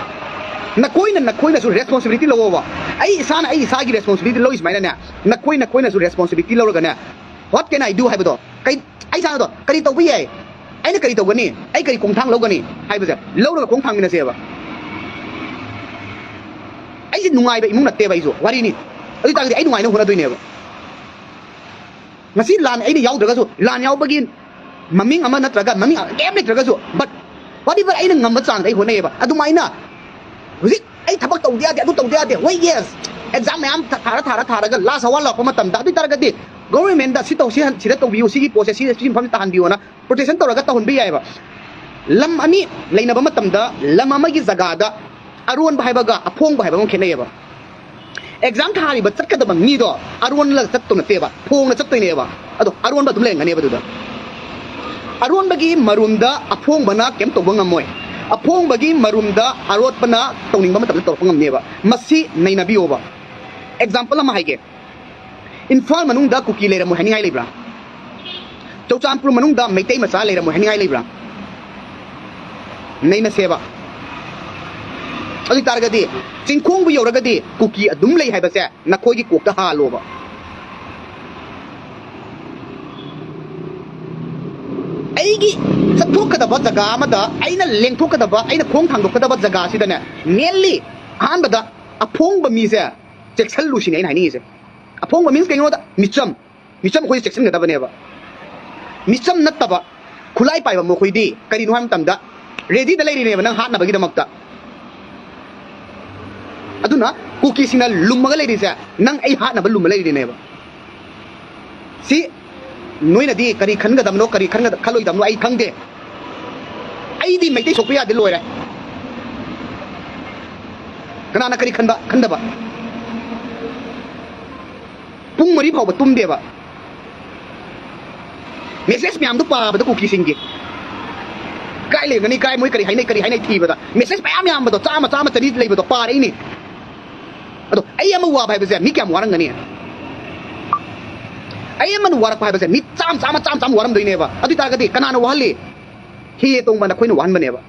ꯅꯈꯣꯏꯅ, ꯅꯈꯣꯏꯅꯁꯨ responsibility ꯂꯧꯑꯣꯕ꯫ ꯑꯩ ꯏꯁꯥꯅ ꯑꯩ ꯏꯁꯥꯒꯤ responsibility ꯂꯧꯔꯤ ꯁꯨꯃꯥꯏꯅꯅꯦ, ꯅꯈꯣꯏ, ꯅꯈꯣꯏꯅꯁꯨ responsibility ꯂꯧꯔꯒꯅꯦ, "What can I do?" ꯍꯥꯏꯕꯗꯣ, ꯀꯩ, ꯑꯩ ꯏꯁꯥꯅꯗꯣ ꯀꯔꯤ ꯇꯧꯕ ꯌꯥꯏ, ꯑꯩꯅ ꯀꯔꯤ ꯇꯧꯒꯅꯤ, ꯑꯩ ꯀꯔꯤ ꯈꯣꯡꯊꯥꯡ ꯂꯧꯒꯅꯤ ꯍꯥꯏꯕꯁꯦ ꯂꯧꯔꯒ ꯈꯣꯡ ꯊꯥꯡꯃꯤꯟꯅꯁꯦꯕ꯫ ꯑꯩꯁꯦ ꯅꯨꯡꯉꯥꯏꯕ ꯏꯃꯨꯡ ꯅꯠꯇꯦꯕ, ꯑꯩꯁꯨ ꯋꯥꯔꯤꯅꯤ꯫ ꯑꯗꯨ ꯑꯣꯏ ꯇꯥꯔꯒꯗꯤ ꯑꯩ ꯅꯨꯡꯉꯥꯏꯅꯕ ꯍꯣꯠꯅꯗꯣꯏꯅꯦꯕ꯫ ꯉꯁꯤ ꯂꯥꯟ ꯑꯩꯅ ꯌꯥꯎꯗ꯭ꯔꯒꯁꯨ, ꯂꯥꯟ ꯌꯥꯎꯕꯒꯤ ꯃꯃꯤꯡ ꯑꯃ ꯅꯠꯇ꯭ꯔꯒ ꯃꯃꯤꯡ ꯀꯩꯝ ꯂꯩꯇ꯭ꯔꯒꯁꯨ, but whatever ꯑꯩꯅ ꯉꯝꯕ ꯆꯥꯡꯗ ꯑꯩ ꯍꯣꯠꯅꯩꯌꯦꯕ꯫ ꯑꯗꯨꯃꯥꯏꯅ ꯍꯧꯖꯤꯛ ꯑꯩ ꯊꯕꯛ ꯇꯧꯗ ꯌꯥꯗꯦ, ꯑꯗꯨ ꯇꯧꯗ ꯌꯥꯗꯦ, ꯍꯣꯏ, yes, exam ꯃꯌꯥꯝ ꯊꯥ-, ꯊꯥꯔ ꯊꯥꯔ ꯊꯥꯔꯒ last hour ꯂꯥꯛꯄ ꯃꯇꯝꯗ, ꯑꯗꯨ ꯑꯣꯏ ꯇꯥꯔꯒꯗꯤ government ꯗ ꯁꯤ ꯇꯧ, ꯁꯤ ꯍꯟ-, ꯁꯤꯗ ꯇꯧꯕꯤꯌꯨ, ꯁꯤꯒꯤ ꯄꯣꯠꯁꯦ ꯁꯤ, ꯁꯤ ꯃꯐꯝꯁꯤ ꯇꯥꯍꯟꯕꯤꯌꯣꯅ protection ꯇꯧꯔꯒ ꯇꯧꯍꯟꯕ ꯌꯥꯏꯑꯕ꯫ ꯂꯝ ꯑꯅꯤ ꯂꯩꯅꯕ ꯃꯇꯝꯗ ꯂꯝ ꯑꯃꯒꯤ ꯖꯒꯥꯗ ꯑꯔꯣꯟꯕ ꯍꯥꯏꯕꯒ ꯑꯐꯣꯡꯕ ꯍꯥꯏꯕ ꯑꯃ ꯈꯦꯠꯅꯩꯌꯦꯕ꯫ Exam ꯊꯥꯔꯤꯕ ꯆꯠꯀꯗꯕ ꯃꯤꯗꯣ ꯑꯔꯣꯟꯂꯒ ꯆꯠꯇꯧ ꯅꯠꯇꯦꯕ, ꯐꯣꯡꯅ ꯆꯠꯇꯣꯏꯅꯦꯕ꯫ ꯑꯗꯣ ꯑꯔꯣꯟꯕ ꯑꯗꯨꯝ ꯂꯩꯔꯝꯒꯅꯦꯕ ꯑꯗꯨꯗ꯫ ꯑꯔꯣꯟꯕꯒꯤ ꯃꯔꯨꯝꯗ ꯑꯐꯣꯡꯕꯅ ꯀꯩꯝ ꯇꯧꯕ ꯉꯝꯃꯣꯏ, ꯑꯐꯣꯡꯕꯒꯤ ꯃꯔꯨꯝꯗ ꯑꯔꯣꯠꯄꯅ ꯇꯧꯅꯤꯡꯕ ꯃꯇꯝꯗ ꯇꯧꯔꯛꯄ ꯉꯝꯅꯦꯕ꯫ ꯃꯁꯤ ꯅꯩꯅꯕꯤꯌꯣꯕ꯫ Example ꯑꯃ ꯍꯥꯏꯒꯦ, ꯏꯝꯐꯥꯜ ꯃꯅꯨꯡꯗ ꯀꯨꯀꯤ ꯂꯩꯔꯝꯃꯣꯏ ꯍꯥꯏꯅꯤꯡꯉꯥꯏ ꯂꯩꯕ꯭ꯔꯥ? ꯆꯨꯔꯆꯥꯟꯄꯨꯔ ꯃꯅꯨꯡꯗ ꯃꯩꯇꯩ ꯃꯆꯥ ꯂꯩꯔꯝꯃꯣꯏ ꯍꯥꯏꯅꯤꯡꯉꯥꯏ ꯂꯩꯕ꯭ꯔꯥ? ꯅꯩꯅꯁꯦꯕ꯫ ꯑꯗꯨ ꯑꯣꯏ ꯇꯥꯔꯒꯗꯤ ꯆꯤꯡꯈꯣꯡꯕꯨ ꯌꯧꯔꯒꯗꯤ ꯀꯨꯀꯤ ꯑꯗꯨꯝ ꯂꯩ ꯍꯥꯏꯕꯁꯦ ꯅꯈꯣꯏꯒꯤ ꯀꯣꯛꯇ ꯍꯥꯜꯂꯣꯕ꯫ ꯑꯩꯒꯤ ꯆꯠꯊꯣꯛꯀꯗꯕ ꯖꯒꯥ ꯑꯃꯗ, ꯑꯩꯅ ꯂꯦꯡꯊꯣꯛꯀꯗꯕ, ꯑꯩꯅ ꯈꯣꯡ ꯊꯥꯡꯗꯣꯛꯀꯗꯕ ꯖꯒꯥ ꯑꯁꯤꯗꯅꯦ, mainly ꯑꯍꯥꯟꯕꯗ ꯑꯐꯣꯡꯕ ꯃꯤꯁꯦ ꯆꯦꯛꯁꯤꯜꯂꯨ ꯁꯤꯅꯦ ꯑꯩꯅ ꯍꯥꯏꯅꯤꯡꯉꯤꯁꯦ꯫ ꯑꯐꯣꯡꯕ means ꯀꯩꯅꯣꯗ, ꯃꯤꯆꯝ꯫ ꯃꯤꯆꯝ ꯑꯩꯈꯣꯏꯁꯦ ꯆꯦꯛꯁꯤꯟꯒꯗꯕꯅꯦꯕ꯫ ꯃꯤꯆꯝ ꯅꯠꯇꯕ, ꯈꯨꯠꯂꯥꯏ ꯄꯥꯏꯕ ꯃꯈꯣꯏꯗꯤ ꯀꯔꯤꯅꯣ ꯍꯥꯏꯕ ꯃꯇꯝꯗ, ready ꯗ ꯂꯩꯔꯤꯅꯦꯕ ꯅꯪ ꯍꯥꯠꯅꯕꯒꯤꯗꯃꯛꯇ꯫ ꯑꯗꯨꯅ ꯀꯨꯀꯤꯁꯤꯡꯅ ꯂꯨꯝꯃꯒ ꯂꯩꯔꯤꯁꯦ ꯅꯪ ꯑꯩ ꯍꯥꯠꯅꯕ ꯂꯨꯝꯃ ꯂꯩꯔꯤꯅꯦꯕ꯫ ꯁꯤ ꯅꯣꯏꯅꯗꯤ ꯀꯔꯤ ꯈꯟꯒꯗꯕꯅꯣ, ꯀꯔꯤ ꯈꯟꯒꯗ-, ꯈꯜꯂꯣꯏꯗꯕꯅꯣ ꯑꯩ ꯈꯪꯗꯦ꯫ ꯑꯩꯗꯤ ꯃꯩꯇꯩ ꯁꯣꯛꯄ ꯌꯥꯗꯦ, ꯂꯣꯏꯔꯦ꯫ ꯀꯅꯥꯅ ꯀꯔꯤ ꯈꯟꯕ, ꯈꯟꯗꯕ? ꯄꯨꯡ ꯃꯔꯤ ꯐꯥꯎꯕ ꯇꯨꯝꯗꯦꯕ꯫ ꯃꯦꯁꯦꯖ ꯃꯌꯥꯝꯗꯣ ꯄꯥꯕꯗ ꯀꯨꯀꯤꯁꯤꯡꯒꯤ ꯀꯥꯏ ꯂꯩꯔꯝꯒꯅꯤ, ꯀꯥꯏ ꯃꯣꯏ ꯀꯔꯤ ꯍꯥꯏꯅꯩ, ꯀꯔꯤ ꯍꯥꯏꯅꯩ ꯊꯤꯕꯗ ꯃꯦꯁꯦꯖ ꯃꯌꯥꯝ ꯌꯥꯝꯕꯗꯣ, ꯆꯥꯝꯃ, ꯆꯥꯝꯃ, ꯆꯅꯤ ꯂꯩꯕꯗꯣ ꯄꯥꯔꯛꯏꯅꯦ꯫ ꯑꯗꯣ ꯑꯩ ꯑꯃ ꯋꯥꯕ ꯍꯥꯏꯕꯁꯦ ꯃꯤ ꯀꯌꯥꯝ ꯋꯥꯔꯝꯒꯅꯤ? ꯑꯩ ꯑꯃꯅ ꯋꯥꯔꯛꯄ ꯍꯥꯏꯕꯁꯦ ꯃꯤ ꯆꯥꯝ, ꯆꯥꯝꯃ, ꯆꯥꯝ, ꯆꯥꯝꯃ ꯋꯥꯔꯝꯗꯣꯏꯅꯦꯕ꯫ ꯑꯗꯨ ꯑꯣꯏ ꯇꯥꯔꯒꯗꯤ ꯀꯅꯥꯅ ꯋꯥꯍꯜꯂꯤ? ꯍꯤ ꯇꯣꯡꯕ ꯅꯈꯣꯏꯅ ꯋꯥꯍꯟꯕꯅꯦꯕ꯫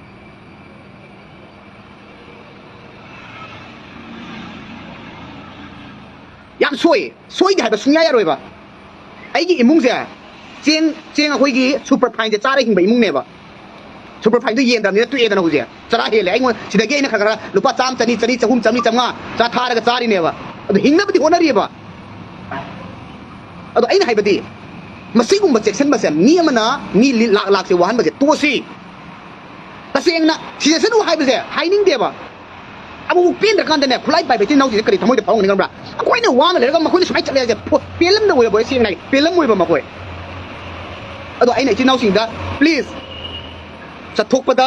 ꯌꯥꯝ ꯁꯣꯏ꯫ ꯁꯣꯏꯗꯦ ꯍꯥꯏꯕ ꯁꯨꯡꯌꯥ ꯌꯥꯔꯣꯏꯕ꯫ ꯑꯩꯒꯤ ꯏꯃꯨꯡꯁꯦ ꯆꯦꯡ, ꯆꯦꯡ ꯑꯩꯈꯣꯏꯒꯤ ꯁꯨꯄꯔ ꯐꯥꯏꯟꯁꯦ ꯆꯥꯔ ꯍꯤꯡꯕ ꯏꯃꯨꯡꯅꯦꯕ꯫ ꯁꯨꯄꯔ ꯐꯥꯏꯟꯗꯣ ꯌꯦꯟꯗ꯭ꯔꯕꯅꯤꯅ ꯇꯣꯛꯑꯦꯗꯅ ꯍꯧꯖꯤꯛ꯫ ꯆꯔꯥ ꯍꯦꯜꯂꯦ꯫ ꯑꯩꯉꯣꯟꯗ ꯁꯤꯗꯒꯤ ꯑꯩꯅ ꯈꯔ ꯈꯔ ꯂꯨꯄꯥ ꯆꯥꯝꯃ, ꯆꯅꯤ, ꯆꯅꯤ, ꯆꯍꯨꯝ, ꯆꯥꯝꯃꯔꯤ, ꯆꯥꯝꯃꯉꯥ ꯆꯥ ꯊꯥꯔꯒ ꯆꯥꯔꯤꯅꯦꯕ꯫ ꯑꯗꯣ ꯍꯤꯡꯅꯕꯗꯤ ꯍꯣꯠꯅꯔꯤꯑꯕ꯫ ꯑꯗꯣ ꯑꯩꯅ ꯍꯥꯏꯕꯗꯤ, ꯃꯁꯤꯒꯨꯝꯕ ꯆꯦꯛꯁꯤꯟꯕꯁꯦ, ꯃꯤ ꯑꯃꯅ ꯃꯤ ꯂꯤ-, ꯂꯥꯛ ꯂꯥꯛꯁꯦ ꯋꯥꯍꯟꯕꯁꯦ ꯇꯣꯛꯑꯁꯤ꯫ ꯇꯁꯦꯡꯅ ꯁꯤꯖꯁꯅꯨ ꯍꯥꯏꯕꯁꯦ ꯍꯥꯏꯅꯤꯡꯗꯦꯕ꯫ ꯑꯃꯨꯛ ꯄꯦꯟꯗ꯭ꯔꯀꯥꯟꯗꯅꯦ, ꯈꯨꯠꯂꯥꯏ ꯄꯥꯏꯕ ꯏꯆꯤꯟ ꯏꯅꯥꯎꯁꯤꯡꯁꯦ ꯀꯔꯤ ꯊꯃꯣꯏꯗ ꯐꯥꯎꯔꯝꯒꯅꯤ ꯈꯪꯕ꯭ꯔꯥ? ꯑꯩꯈꯣꯏꯅ ꯋꯥꯅ ꯂꯩꯔꯒ ꯃꯈꯣꯏꯅ ꯁꯨꯃꯥꯏꯅ ꯆꯠꯂꯦ ꯍꯥꯏꯁꯦ ꯐꯣ-, ꯄꯦꯜꯂꯝꯗꯕ ꯑꯣꯏꯔꯕꯣꯏ ꯁꯦꯡꯅ ꯍꯥꯏ, ꯄꯦꯜꯂꯝꯃꯣꯏꯕ ꯃꯈꯣꯏ꯫ ꯑꯗꯣ ꯑꯩꯅ ꯏꯆꯤꯟ ꯏꯅꯥꯎꯁꯤꯡꯗ, please, ꯆꯠꯊꯣꯛꯄꯗ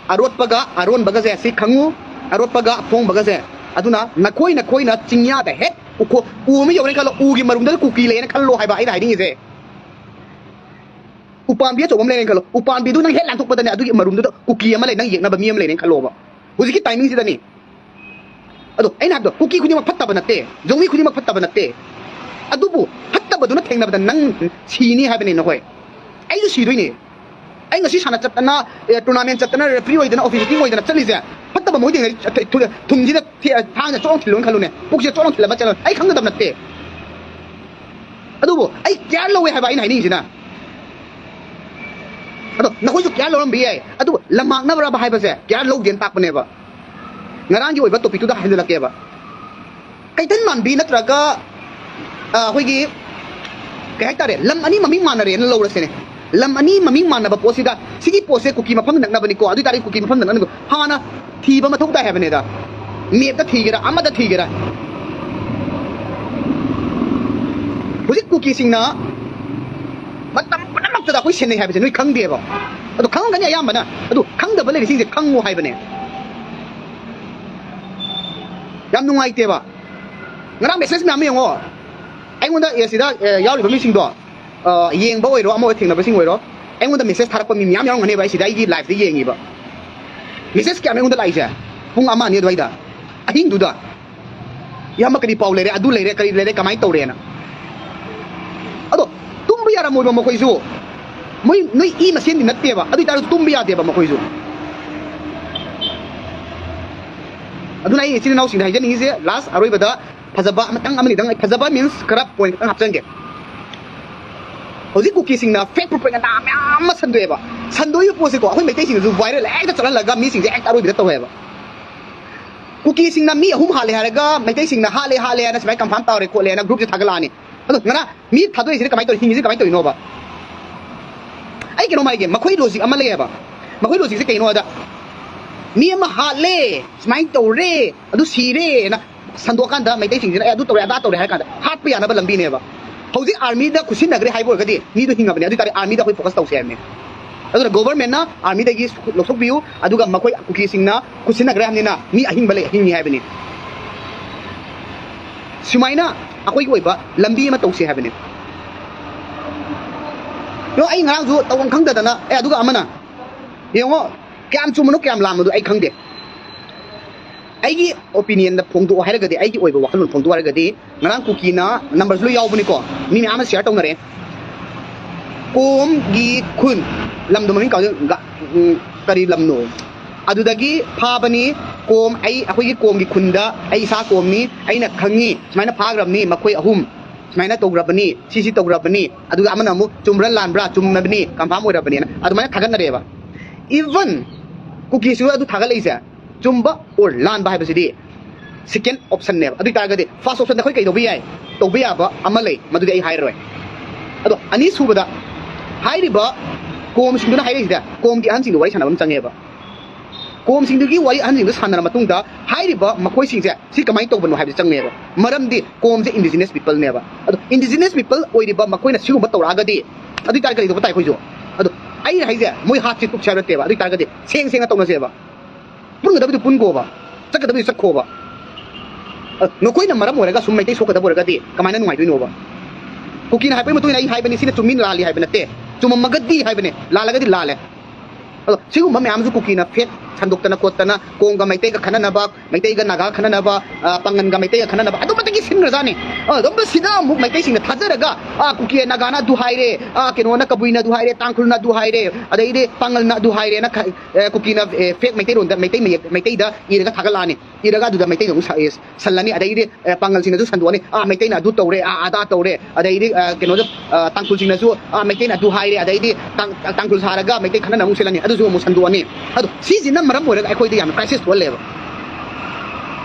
ꯑꯔꯣꯠꯄꯒ ꯑꯔꯣꯟꯕꯒꯁꯦ ꯁꯤ ꯈꯪꯉꯨ, ꯑꯔꯣꯠꯄꯒ ꯑꯐꯣꯡꯕꯒꯁꯦ꯫ ꯑꯗꯨꯅ ꯅꯈꯣꯏ ꯅꯈꯣꯏꯅ ꯆꯤꯡꯌꯥꯗ ꯍꯦꯛ ꯎꯈꯣ-, ꯎ ꯑꯃ ꯌꯧꯔꯦꯅ ꯈꯜꯂꯣ, ꯎꯒꯤ ꯃꯔꯨꯝꯗꯨꯗ ꯀꯨꯀꯤ ꯂꯩꯌꯦꯅ ꯈꯜꯂꯣ ꯍꯥꯏꯕ ꯑꯩꯅ ꯍꯥꯏꯅꯤꯡꯉꯤꯁꯦ꯫ ꯎꯄꯥꯝꯕꯤ ꯑꯆꯧꯕ ꯑꯃ ꯂꯩꯔꯦꯅ ꯈꯜꯂꯣ, ꯎꯄꯥꯝꯕꯤꯗꯨ ꯅꯪ ꯍꯦꯛ ꯂꯥꯟꯊꯣꯛꯄꯗꯅꯦ ꯑꯗꯨꯒꯤ ꯃꯔꯨꯝꯗꯨꯗ ꯀꯨꯀꯤ ꯑꯃ ꯂꯩ, ꯅꯪ ꯌꯦꯛꯅꯕ ꯃꯤ ꯑꯃ ꯂꯩꯔꯦꯅ ꯈꯜꯂꯣꯕ꯫ ꯍꯧꯖꯤꯛꯀꯤ ꯇꯥꯏꯃꯤꯡꯁꯤꯗꯅꯤ꯫ ꯑꯗꯣ ꯑꯩꯅ ꯍꯥꯏꯕꯗꯣ, ꯀꯨꯀꯤ ꯈꯨꯗꯤꯡꯃꯛ ꯐꯠꯇꯕ ꯅꯠꯇꯦ, ꯖꯧꯃꯤ ꯈꯨꯗꯤꯡꯃꯛ ꯐꯠꯇꯕ ꯅꯠꯇꯦ꯫ ꯑꯗꯨꯕꯨ ꯐꯠꯇꯕꯗꯨꯅ ꯊꯦꯡꯅꯕꯗ ꯅꯪ ꯁꯤꯅꯤ ꯍꯥꯏꯕꯅꯤ ꯅꯈꯣꯏ꯫ ꯑꯩꯁꯨ ꯁꯤꯗꯣꯏꯅꯦ꯫ ꯑꯩ ꯉꯁꯤ ꯁꯥꯟꯅ ꯆꯠꯇꯅ, ꯑꯦ, ꯇꯣꯔꯅꯥꯃꯦꯟ ꯆꯠꯇꯅ, ꯔꯦꯐ꯭ꯔꯤ ꯑꯣꯏꯗꯅ, ꯑꯣꯐꯤꯁꯤꯌꯦꯇꯤꯡ ꯑꯣꯏꯗꯅ ꯆꯠꯂꯤꯁꯦ, ꯐꯠꯇꯕ ꯃꯣꯏ ꯊꯦꯡꯅꯩ, ꯊꯨ-, ꯊꯨꯝꯁꯤꯗ ꯊꯦ-, ꯊꯥꯡꯅ ꯆꯣꯠꯂ ꯊꯤꯜꯂꯣꯅ ꯈꯜꯂꯨꯅꯦ, ꯄꯨꯛꯁꯤꯗ ꯆꯣꯠꯂ ꯊꯤꯜꯂꯝꯃ ꯆꯠꯂꯣ꯫ ꯑꯩ ꯈꯪꯒꯗꯕ ꯅꯠꯇꯦ꯫ ꯑꯗꯨꯕꯨ ꯑꯩ ꯀꯤꯌꯥꯔ ꯂꯧꯋꯦ ꯍꯥꯏꯕ ꯑꯩꯅ ꯍꯥꯏꯅꯤꯡꯉꯤꯁꯤꯅ꯫ ꯑꯗꯣ ꯅꯈꯣꯏꯁꯨ ꯀꯤꯌꯥꯔ ꯂꯧꯔꯝꯕ ꯌꯥꯏ, ꯑꯗꯨꯕꯨ ꯂꯝꯃꯥꯡꯅꯕ꯭ꯔꯕ ꯍꯥꯏꯕꯁꯦ ꯀꯤꯌꯥꯔ ꯂꯧꯗꯦꯅ ꯇꯥꯛꯄꯅꯦꯕ꯫ ꯉꯔꯥꯡꯒꯤ ꯑꯣꯏꯕ ꯇꯣꯄꯤꯛꯇꯨꯗ ꯍꯟꯖꯤꯜꯂꯛꯀꯦꯕ꯫ ꯀꯩꯊꯟ ꯃꯥꯟꯕꯤ ꯅꯠꯇ꯭ꯔꯒ, ꯑ, ꯑꯩꯈꯣꯏꯒꯤ, ꯀꯩ ꯍꯥꯏꯇꯥꯔꯦ, ꯂꯝ ꯑꯅꯤ ꯃꯃꯤꯡ ꯃꯥꯟꯅꯔꯦꯅ ꯂꯧꯔꯁꯤꯅꯦ꯫ ꯂꯝ ꯑꯅꯤ ꯃꯃꯤꯡ ꯃꯥꯟꯅꯕ ꯄꯣꯠꯁꯤꯗ ꯁꯤꯒꯤ ꯄꯣꯠꯁꯦ ꯀꯨꯀꯤ ꯃꯐꯝ ꯅꯛꯅꯕꯅꯤꯀꯣ, ꯑꯗꯨ ꯑꯣꯏ ꯇꯥꯔꯗꯤ ꯀꯨꯀꯤ ꯃꯐꯝ ꯅꯛꯅꯕꯅꯤꯀꯣ꯫ ꯍꯥꯟꯅ ꯊꯤꯕ ꯃꯊꯧ ꯇꯥꯏ ꯍꯥꯏꯕꯅꯤꯗ꯫ ꯃꯦꯞꯇ ꯊꯤꯒꯦꯔꯥ, ꯑꯃꯗ ꯊꯤꯒꯦꯔꯥ꯫ ꯍꯧꯖꯤꯛ ꯀꯨꯀꯤꯁꯤꯡꯅ ꯃꯇꯝ ꯄꯨꯝꯅꯃꯛꯇꯗ ꯑꯩꯈꯣꯏ ꯁꯦꯟꯅꯩ ꯍꯥꯏꯕꯁꯦ ꯅꯣꯏ ꯈꯪꯗꯦꯕ꯫ ꯑꯗꯣ ꯈꯪꯉꯝꯒꯅꯤ ꯑꯌꯥꯝꯕꯅ꯫ ꯑꯗꯨ ꯈꯪꯗꯕ ꯂꯩꯔꯤꯁꯤꯡꯁꯦ ꯈꯪꯉꯨ ꯍꯥꯏꯕꯅꯦ꯫ ꯌꯥꯝ ꯅꯨꯡꯉꯥꯏꯇꯦꯕ꯫ ꯉꯔꯥꯡ ꯃꯦꯁꯦꯖ ꯃꯌꯥꯝ ꯑꯃ ꯌꯦꯡꯉꯣ꯫ ꯑꯩꯉꯣꯟꯗ, ꯑꯦ, ꯁꯤꯗ, ꯑꯦ, ꯌꯥꯎꯔꯤꯕ ꯃꯤꯁꯤꯡꯗꯣ, ꯑ, ꯌꯦꯡꯕ ꯑꯣꯏꯔꯣ, ꯑꯃ ꯑꯣꯏꯔꯣ, ꯊꯦꯡꯅꯕꯁꯤꯡ ꯑꯣꯏꯔꯣ, ꯑꯩꯉꯣꯟꯗ ꯃꯦꯁꯦꯖ ꯊꯥꯔꯛꯄ ꯃꯤ ꯃꯌꯥꯝ ꯌꯥꯎꯔꯝꯒꯅꯦꯕ꯫ ꯑꯩ ꯁꯤꯗ ꯑꯩꯒꯤ ꯂꯥꯏꯐꯇ ꯌꯦꯡꯉꯤꯕ ꯃꯦꯁꯦꯖ ꯀꯌꯥꯝ ꯑꯩꯉꯣꯟꯗ ꯂꯥꯛꯏꯁꯦ, ꯄꯨꯡ ꯑꯃ ꯑꯅꯤ ꯑꯗꯨꯋꯥꯏꯗ, ꯑꯍꯤꯡꯗꯨꯗ꯫ "ꯏꯌꯥꯝꯕ, ꯀꯔꯤ ꯄꯥꯎ ꯂꯩꯔꯦ, ꯑꯗꯨ ꯂꯩꯔꯦ, ꯀꯔꯤ ꯂꯩꯔꯦ, ꯀꯃꯥꯏꯅ ꯇꯧꯔꯦꯅ?" ꯑꯗꯣ ꯇꯨꯝꯕ ꯌꯥꯔꯝꯃꯣꯏꯕ ꯃꯈꯣꯏꯁꯨ꯫ ꯃꯣꯏ, ꯅꯣꯏ ꯏ ꯃꯁꯦꯟꯗꯤ ꯅꯠꯇꯦꯕ, ꯑꯗꯨ ꯑꯣꯏꯇꯥꯔꯁꯨ ꯇꯨꯝꯕ ꯌꯥꯗꯦꯕ ꯃꯈꯣꯏꯁꯨ꯫ ꯑꯗꯨꯅ ꯑꯩ ꯏꯆꯤꯟ ꯏꯅꯥꯎꯁꯤꯡꯗ ꯍꯥꯏꯖꯅꯤꯡꯉꯤꯁꯦ, ꯂꯥꯁ, ꯑꯔꯣꯏꯕꯗ, ꯐꯖꯕ ꯑꯃꯇꯪ, ꯑꯃꯅꯤꯗꯪ, ꯐꯖꯕ ꯃꯤꯟꯁ ꯈꯔ ꯄꯣꯏꯟ ꯈꯤꯇꯪ ꯍꯥꯞꯆꯤꯟꯒꯦ꯫ ꯍꯧꯖꯤꯛ ꯀꯨꯀꯤꯁꯤꯡꯅ ꯐꯦꯛ ꯄ꯭ꯔꯣꯄꯦꯒꯦꯟꯗꯥ ꯃꯌꯥꯝ ꯑꯃ ꯁꯟꯗꯣꯛꯑꯦꯕ꯫ ꯁꯟꯗꯣꯛꯏꯕ ꯄꯣꯠꯁꯤꯀꯣ, ꯑꯩꯈꯣꯏ ꯃꯩꯇꯩꯁꯤꯡꯅꯁꯨ ꯚꯥꯏꯔꯦꯜ ꯍꯦꯛꯇ ꯆꯠꯍꯜꯂꯒ ꯃꯤꯁꯤꯡꯁꯦ ꯍꯦꯛꯇ ꯑꯔꯣꯏꯕꯤꯗ ꯇꯧꯋꯦꯕ꯫ ꯀꯨꯀꯤꯁꯤꯡꯅ ꯃꯤ ꯑꯍꯨꯝ ꯍꯥꯠꯂꯦ ꯍꯥꯏꯔꯒ, ꯃꯩꯇꯩꯁꯤꯡꯅ ꯍꯥꯠꯂꯦ, ꯍꯥꯠꯂꯦ ꯍꯥꯏꯅ ꯁꯨꯃꯥꯏꯅ ꯀꯟꯐꯥꯔꯝ ꯇꯧꯔꯦ, ꯈꯣꯠꯂꯦ ꯍꯥꯏꯅ ꯒ꯭ꯔꯨꯞꯁꯦ ꯊꯥꯒꯠꯂꯛꯑꯅꯤ꯫ ꯑꯗꯣ ꯉꯔꯥꯡ ꯃꯤ ꯊꯥꯗꯣꯛꯏꯁꯤꯅ ꯀꯃꯥꯏꯅ ꯇꯧꯔꯤ, ꯍꯤꯡꯉꯤꯁꯤꯅ ꯀꯃꯥꯏꯅ ꯇꯧꯔꯤꯅꯣꯕ? ꯑꯩ ꯀꯩꯅꯣꯝ ꯍꯥꯏꯒꯦ, ꯃꯈꯣꯏ ꯂꯣꯖꯤꯛ ꯑꯃ ꯂꯩꯌꯦꯕ꯫ ꯃꯈꯣꯏ ꯂꯣꯖꯤꯛꯁꯦ ꯀꯩꯅꯣ ꯍꯥꯏꯗ, ꯃꯤ ꯑꯃ ꯍꯥꯠꯂꯦ, ꯁꯨꯃꯥꯏꯅ ꯇꯧꯔꯦ, ꯑꯗꯨ ꯁꯤꯔꯦꯅ ꯁꯟꯗꯣꯛꯑꯀꯥꯟꯗ, ꯃꯩꯇꯩꯁꯤꯡꯁꯤꯅ "ꯑꯦ, ꯑꯗꯨ ꯇꯧꯔꯦ, ꯑꯗꯥ ꯇꯧꯔꯦ" ꯍꯥꯏꯔ ꯀꯥꯟꯗ ꯍꯥꯠꯄ ꯌꯥꯅꯕ ꯂꯝꯕꯤꯅꯦꯕ꯫ ꯍꯧꯖꯤꯛ ꯑꯥꯔꯃꯤꯗ ꯈꯨꯠꯁꯤꯟꯅꯈ꯭ꯔꯦ ꯍꯥꯏꯕ ꯑꯣꯏꯔꯒꯗꯤ ꯃꯤꯗꯣ ꯍꯤꯡꯉꯕꯅꯦ, ꯑꯗꯨ ꯑꯣꯏꯇꯥꯔꯗꯤ ꯑꯥꯔꯃꯤꯗ ꯑꯩꯈꯣꯏ ꯐꯣꯀꯁ ꯇꯧꯁꯦ ꯍꯥꯏꯕꯅꯦ꯫ ꯑꯗꯨꯅ ꯒꯣꯕꯔꯃꯦꯟꯅ ꯑꯥꯔꯃꯤꯗꯒꯤ ꯂꯧꯊꯣꯛꯄꯤꯌꯨ, ꯑꯗꯨꯒ ꯃꯈꯣꯏ ꯀꯨꯀꯤꯁꯤꯡꯅ ꯈꯨꯠꯁꯤꯟꯅꯈ꯭ꯔꯦ ꯍꯥꯏꯕꯅꯤꯅ ꯃꯤ ꯑꯍꯤꯡꯕ ꯂꯩ, ꯍꯤꯡꯉꯤ ꯍꯥꯏꯕꯅꯤ꯫ ꯁꯨꯃꯥꯏꯅ ꯑꯩꯈꯣꯏꯒꯤ ꯑꯣꯏꯕ ꯂꯝꯕꯤ ꯑꯃ ꯇꯧꯁꯦ ꯍꯥꯏꯕꯅꯤ꯫ ꯌꯦꯡꯉꯣ, ꯑꯩ ꯉꯔꯥꯡꯁꯨ ꯇꯧꯐꯝ ꯈꯪꯗꯗꯅ, ꯑꯦ, ꯑꯗꯨꯒ ꯑꯃꯅ, ꯌꯦꯡꯉꯣ, ꯀꯌꯥꯝ ꯆꯨꯝꯕꯅꯣ ꯀꯌꯥꯝ ꯂꯥꯟꯕꯅꯣ ꯑꯩ ꯈꯪꯗꯦ꯫ ꯑꯩꯒꯤ ꯑꯣꯄꯤꯅꯤꯌꯟꯗ ꯐꯣꯡꯗꯣꯛꯑꯣ ꯍꯥꯏꯔꯒꯗꯤ, ꯑꯩꯒꯤ ꯑꯣꯏꯕ ꯋꯥꯈꯜꯂꯣꯟ ꯐꯣꯡꯗꯣꯛꯑꯣ ꯍꯥꯏꯔꯒꯗꯤ, ꯉꯔꯥꯡ ꯀꯨꯀꯤꯅ, ꯅꯝꯕꯔꯁꯨ ꯂꯣꯏ ꯌꯥꯎꯕꯅꯤꯀꯣ, ꯃꯤ ꯃꯌꯥꯝ ꯑꯃ ꯁꯤꯌꯥꯔ ꯇꯧꯅꯔꯦ, ꯀꯣꯝꯒꯤ ꯈꯨꯟ, ꯂꯝꯗꯣ ꯃꯃꯤꯡ ꯀꯥꯎ-, ꯒ-, ꯎꯝ, ꯀꯔꯤ ꯂꯝꯅꯣ? ꯑꯗꯨꯗꯒꯤ ꯐꯥꯕꯅꯤ꯫ ꯀꯣꯝ, ꯑꯩ, ꯑꯩꯈꯣꯏꯒꯤ ꯀꯣꯝꯒꯤ ꯈꯨꯟꯗ, ꯑꯩ ꯏꯁꯥ ꯀꯣꯝꯅꯤ, ꯑꯩꯅ ꯈꯪꯉꯤ, ꯁꯨꯃꯥꯏꯅ ꯐꯥꯈ꯭ꯔꯕꯅꯤ ꯃꯈꯣꯏ ꯑꯍꯨꯝ, ꯁꯨꯃꯥꯏꯅ ꯇꯧꯈ꯭ꯔꯕꯅꯤ, ꯁꯤꯁꯤ ꯇꯧꯈ꯭ꯔꯕꯅꯤ, ꯑꯗꯨꯒ ꯑꯃꯅ ꯑꯃꯨꯛ "ꯆꯨꯝꯕ꯭ꯔꯥ ꯂꯥꯟꯕ꯭ꯔꯥ?", "ꯆꯨꯝꯃꯕꯅꯤ, ꯀꯟꯐꯥꯔꯝ ꯑꯣꯏꯔꯕꯅꯤꯅ" ꯑꯗꯨꯃꯥꯏꯅ ꯊꯥꯒꯠꯅꯔꯦꯕ꯫ ꯏꯚꯟ ꯀꯨꯀꯤꯁꯨ ꯑꯗꯨ ꯊꯥꯒꯠꯂꯛꯏꯁꯦ, ꯆꯨꯝꯕ ꯑꯣꯔ ꯂꯥꯟꯕ ꯍꯥꯏꯕꯁꯤꯗꯤ ꯁꯦꯀꯦꯟ ꯑꯣꯞꯁꯟꯅꯦꯕ꯫ ꯑꯗꯨ ꯑꯣꯏꯇꯥꯔꯒꯗꯤ ꯐꯥꯔꯁ ꯑꯣꯞꯁꯟꯗ ꯑꯩꯈꯣꯏ ꯀꯩꯗꯧꯕ ꯌꯥꯏ? ꯇꯧꯕ ꯌꯥꯕ ꯑꯃ ꯂꯩ, ꯃꯗꯨꯗꯤ ꯑꯩ ꯍꯥꯏꯔꯔꯣꯏ꯫ ꯑꯗꯣ ꯑꯅꯤꯁꯨꯕꯗ, ꯍꯥꯏꯔꯤꯕ ꯀꯣꯝꯁꯤꯡꯗꯨꯅ ꯍꯥꯏꯔꯛꯏꯁꯤꯗ ꯀꯣꯝꯒꯤ ꯑꯍꯟꯁꯤꯡꯗꯨ ꯋꯥꯔꯤ ꯁꯥꯟꯅꯕ ꯑꯃ ꯆꯪꯉꯦꯕ꯫ ꯀꯣꯝꯁꯤꯡꯗꯨꯒꯤ ꯋꯥꯔꯤ ꯑꯍꯟꯁꯤꯡꯗꯨ ꯁꯥꯟꯅꯔ ꯃꯇꯨꯡꯗ, ꯍꯥꯏꯔꯤꯕ ꯃꯈꯣꯏꯁꯤꯡꯁꯦ ꯁꯤ ꯀꯃꯥꯏꯅ ꯇꯧꯕꯅꯣ ꯍꯥꯏꯕꯁꯦ ꯆꯪꯉꯦꯕ꯫ ꯃꯔꯝꯗꯤ ꯀꯣꯝꯁꯦ ꯏꯟꯗꯤꯖꯤꯅꯁ ꯄꯤꯄꯜꯅꯦꯕ꯫ ꯑꯗꯣ ꯏꯟꯗꯤꯖꯤꯅꯁ ꯄꯤꯄꯜ ꯑꯣꯏꯔꯤꯕ ꯃꯈꯣꯏꯅ ꯁꯤꯒꯨꯝꯕ ꯇꯧꯔꯛꯑꯒꯗꯤ, ꯑꯗꯨ ꯑꯣꯏꯇꯥꯔꯗꯤ ꯀꯔꯤ ꯇꯧꯕ ꯇꯥꯏ ꯑꯩꯈꯣꯏꯁꯨ? ꯑꯗꯣ ꯑꯩꯅ ꯍꯥꯏꯁꯦ, ꯃꯣꯏ ꯍꯥꯠꯁꯤ ꯇꯨꯞꯁꯦ ꯍꯥꯏꯕ ꯅꯠꯇꯦꯕ꯫ ꯑꯗꯨ ꯑꯣꯏꯇꯥꯔꯒꯗꯤ ꯁꯦꯡ ꯁꯦꯡꯅ ꯇꯧꯅꯁꯦꯕ꯫ ꯄꯨꯟꯒꯗꯕꯗꯨ ꯄꯨꯟꯈꯣꯕ, ꯆꯠꯀꯗꯕꯗꯨ ꯆꯠꯈꯣꯕ꯫ ꯑ, ꯅꯈꯣꯏꯅ ꯃꯔꯝ ꯑꯣꯏꯔꯒ ꯁꯨꯝ ꯃꯩꯇꯩ ꯁꯣꯛꯀꯗꯕ ꯑꯣꯏꯔꯒꯗꯤ ꯀꯃꯥꯏꯅ ꯅꯨꯡꯉꯥꯏꯗꯣꯏꯅꯣꯕ? ꯀꯨꯀꯤꯅ ꯍꯥꯏꯕꯒꯤ ꯃꯇꯨꯡ ꯏꯟꯅ ꯑꯩ ꯍꯥꯏꯕꯅꯤ, ꯁꯤꯅ ꯆꯨꯝꯃꯤ ꯂꯥꯜꯂꯤ ꯍꯥꯏꯕ ꯅꯠꯇꯦ꯫ ꯆꯨꯝꯃꯝꯃꯒꯗꯤ ꯍꯥꯏꯕꯅꯦ, ꯂꯥꯜꯂꯒꯗꯤ ꯂꯥꯜꯂꯦ꯫ ꯑꯗꯣ ꯁꯤꯒꯨꯝꯕ ꯃꯌꯥꯝꯁꯨ ꯀꯨꯀꯤꯅ ꯐꯦꯛ ꯁꯟꯗꯣꯛꯇꯅ ꯈꯣꯠꯇꯅ, ꯀꯣꯡꯒ ꯃꯩꯇꯩꯒ ꯈꯠꯅꯅꯕ, ꯃꯩꯇꯩꯒ ꯅꯥꯒꯥ ꯈꯠꯅꯅꯕ, ꯑ, ꯄꯥꯡꯒꯟꯒ ꯃꯩꯇꯩꯒ ꯈꯠꯅꯅꯕ, ꯑꯗꯨ ꯃꯇꯤꯛꯀꯤ ꯁꯤꯟꯈ꯭ꯔꯖꯥꯠꯅꯤ꯫ ꯑꯗꯨꯝꯕ ꯁꯤꯗ ꯑꯃꯨꯛ ꯃꯩꯇꯩꯁꯤꯡꯅ ꯊꯥꯖꯔꯒ, ꯑ, ꯀꯨꯀꯤ ꯅꯥꯒꯥꯅ ꯑꯗꯨ ꯍꯥꯏꯔꯦ, ꯑ, ꯀꯩꯅꯣꯅ, ꯀꯕꯨꯏꯅ ꯑꯗꯨ ꯍꯥꯏꯔꯦ, ꯇꯥꯡꯈꯨꯜꯅ ꯑꯗꯨ ꯍꯥꯏꯔꯦ, ꯑꯗꯩꯗꯤ ꯄꯥꯡꯒꯜꯅ ꯑꯗꯨ ꯍꯥꯏꯔꯦꯅ ꯈ-, ꯑ, ꯀꯨꯀꯤꯅ, ꯑ, ꯐꯦꯛ ꯃꯩꯇꯩꯔꯣꯟꯗ, ꯃꯩꯇꯩ ꯃꯌꯦꯛ, ꯃꯩꯇꯩꯗ ꯏꯔꯒ ꯊꯥꯒꯠꯂꯛꯑꯅꯤ꯫ ꯏꯔꯒ ꯑꯗꯨꯗ ꯃꯩꯇꯩꯅ ꯑꯃꯨꯛ ꯁ-, ꯑꯦ, ꯁꯜꯂꯅꯤ꯫ ꯑꯗꯩꯗꯤ, ꯑꯦ, ꯄꯥꯡꯒꯜꯁꯤꯡꯅꯁꯨ ꯁꯟꯗꯣꯛꯑꯅꯤ, "ꯑꯥ, ꯃꯩꯇꯩꯅ ꯑꯗꯨ ꯇꯧꯔꯦ, ꯑꯥ, ꯑꯗꯥ ꯇꯧꯔꯦ", ꯑꯗꯩꯗꯤ, ꯑ, ꯀꯩꯅꯣꯗ, ꯑ, ꯇꯥꯡꯈꯨꯜꯁꯤꯡꯅꯁꯨ, "ꯑꯥ, ꯃꯩꯇꯩꯅ ꯑꯗꯨ ꯍꯥꯏꯔꯦ", ꯑꯗꯩꯗꯤ ꯇꯥꯡ-, ꯇꯥꯡꯈꯨꯜ ꯁꯥꯔꯒ ꯃꯩꯇꯩ ꯈꯠꯅꯅ ꯑꯃꯨꯛ ꯁꯤꯜꯂꯅꯤ, ꯑꯗꯨꯁꯨ ꯑꯃꯨꯛ ꯁꯟꯗꯣꯛꯑꯅꯤ꯫ ꯑꯗꯣ ꯁꯤꯁꯤꯅ ꯃꯔꯝ ꯑꯣꯏꯔꯒ ꯑꯩꯈꯣꯏꯗ ꯌꯥꯝꯅ crisis ꯊꯣꯛꯍꯜꯂꯦꯕ꯫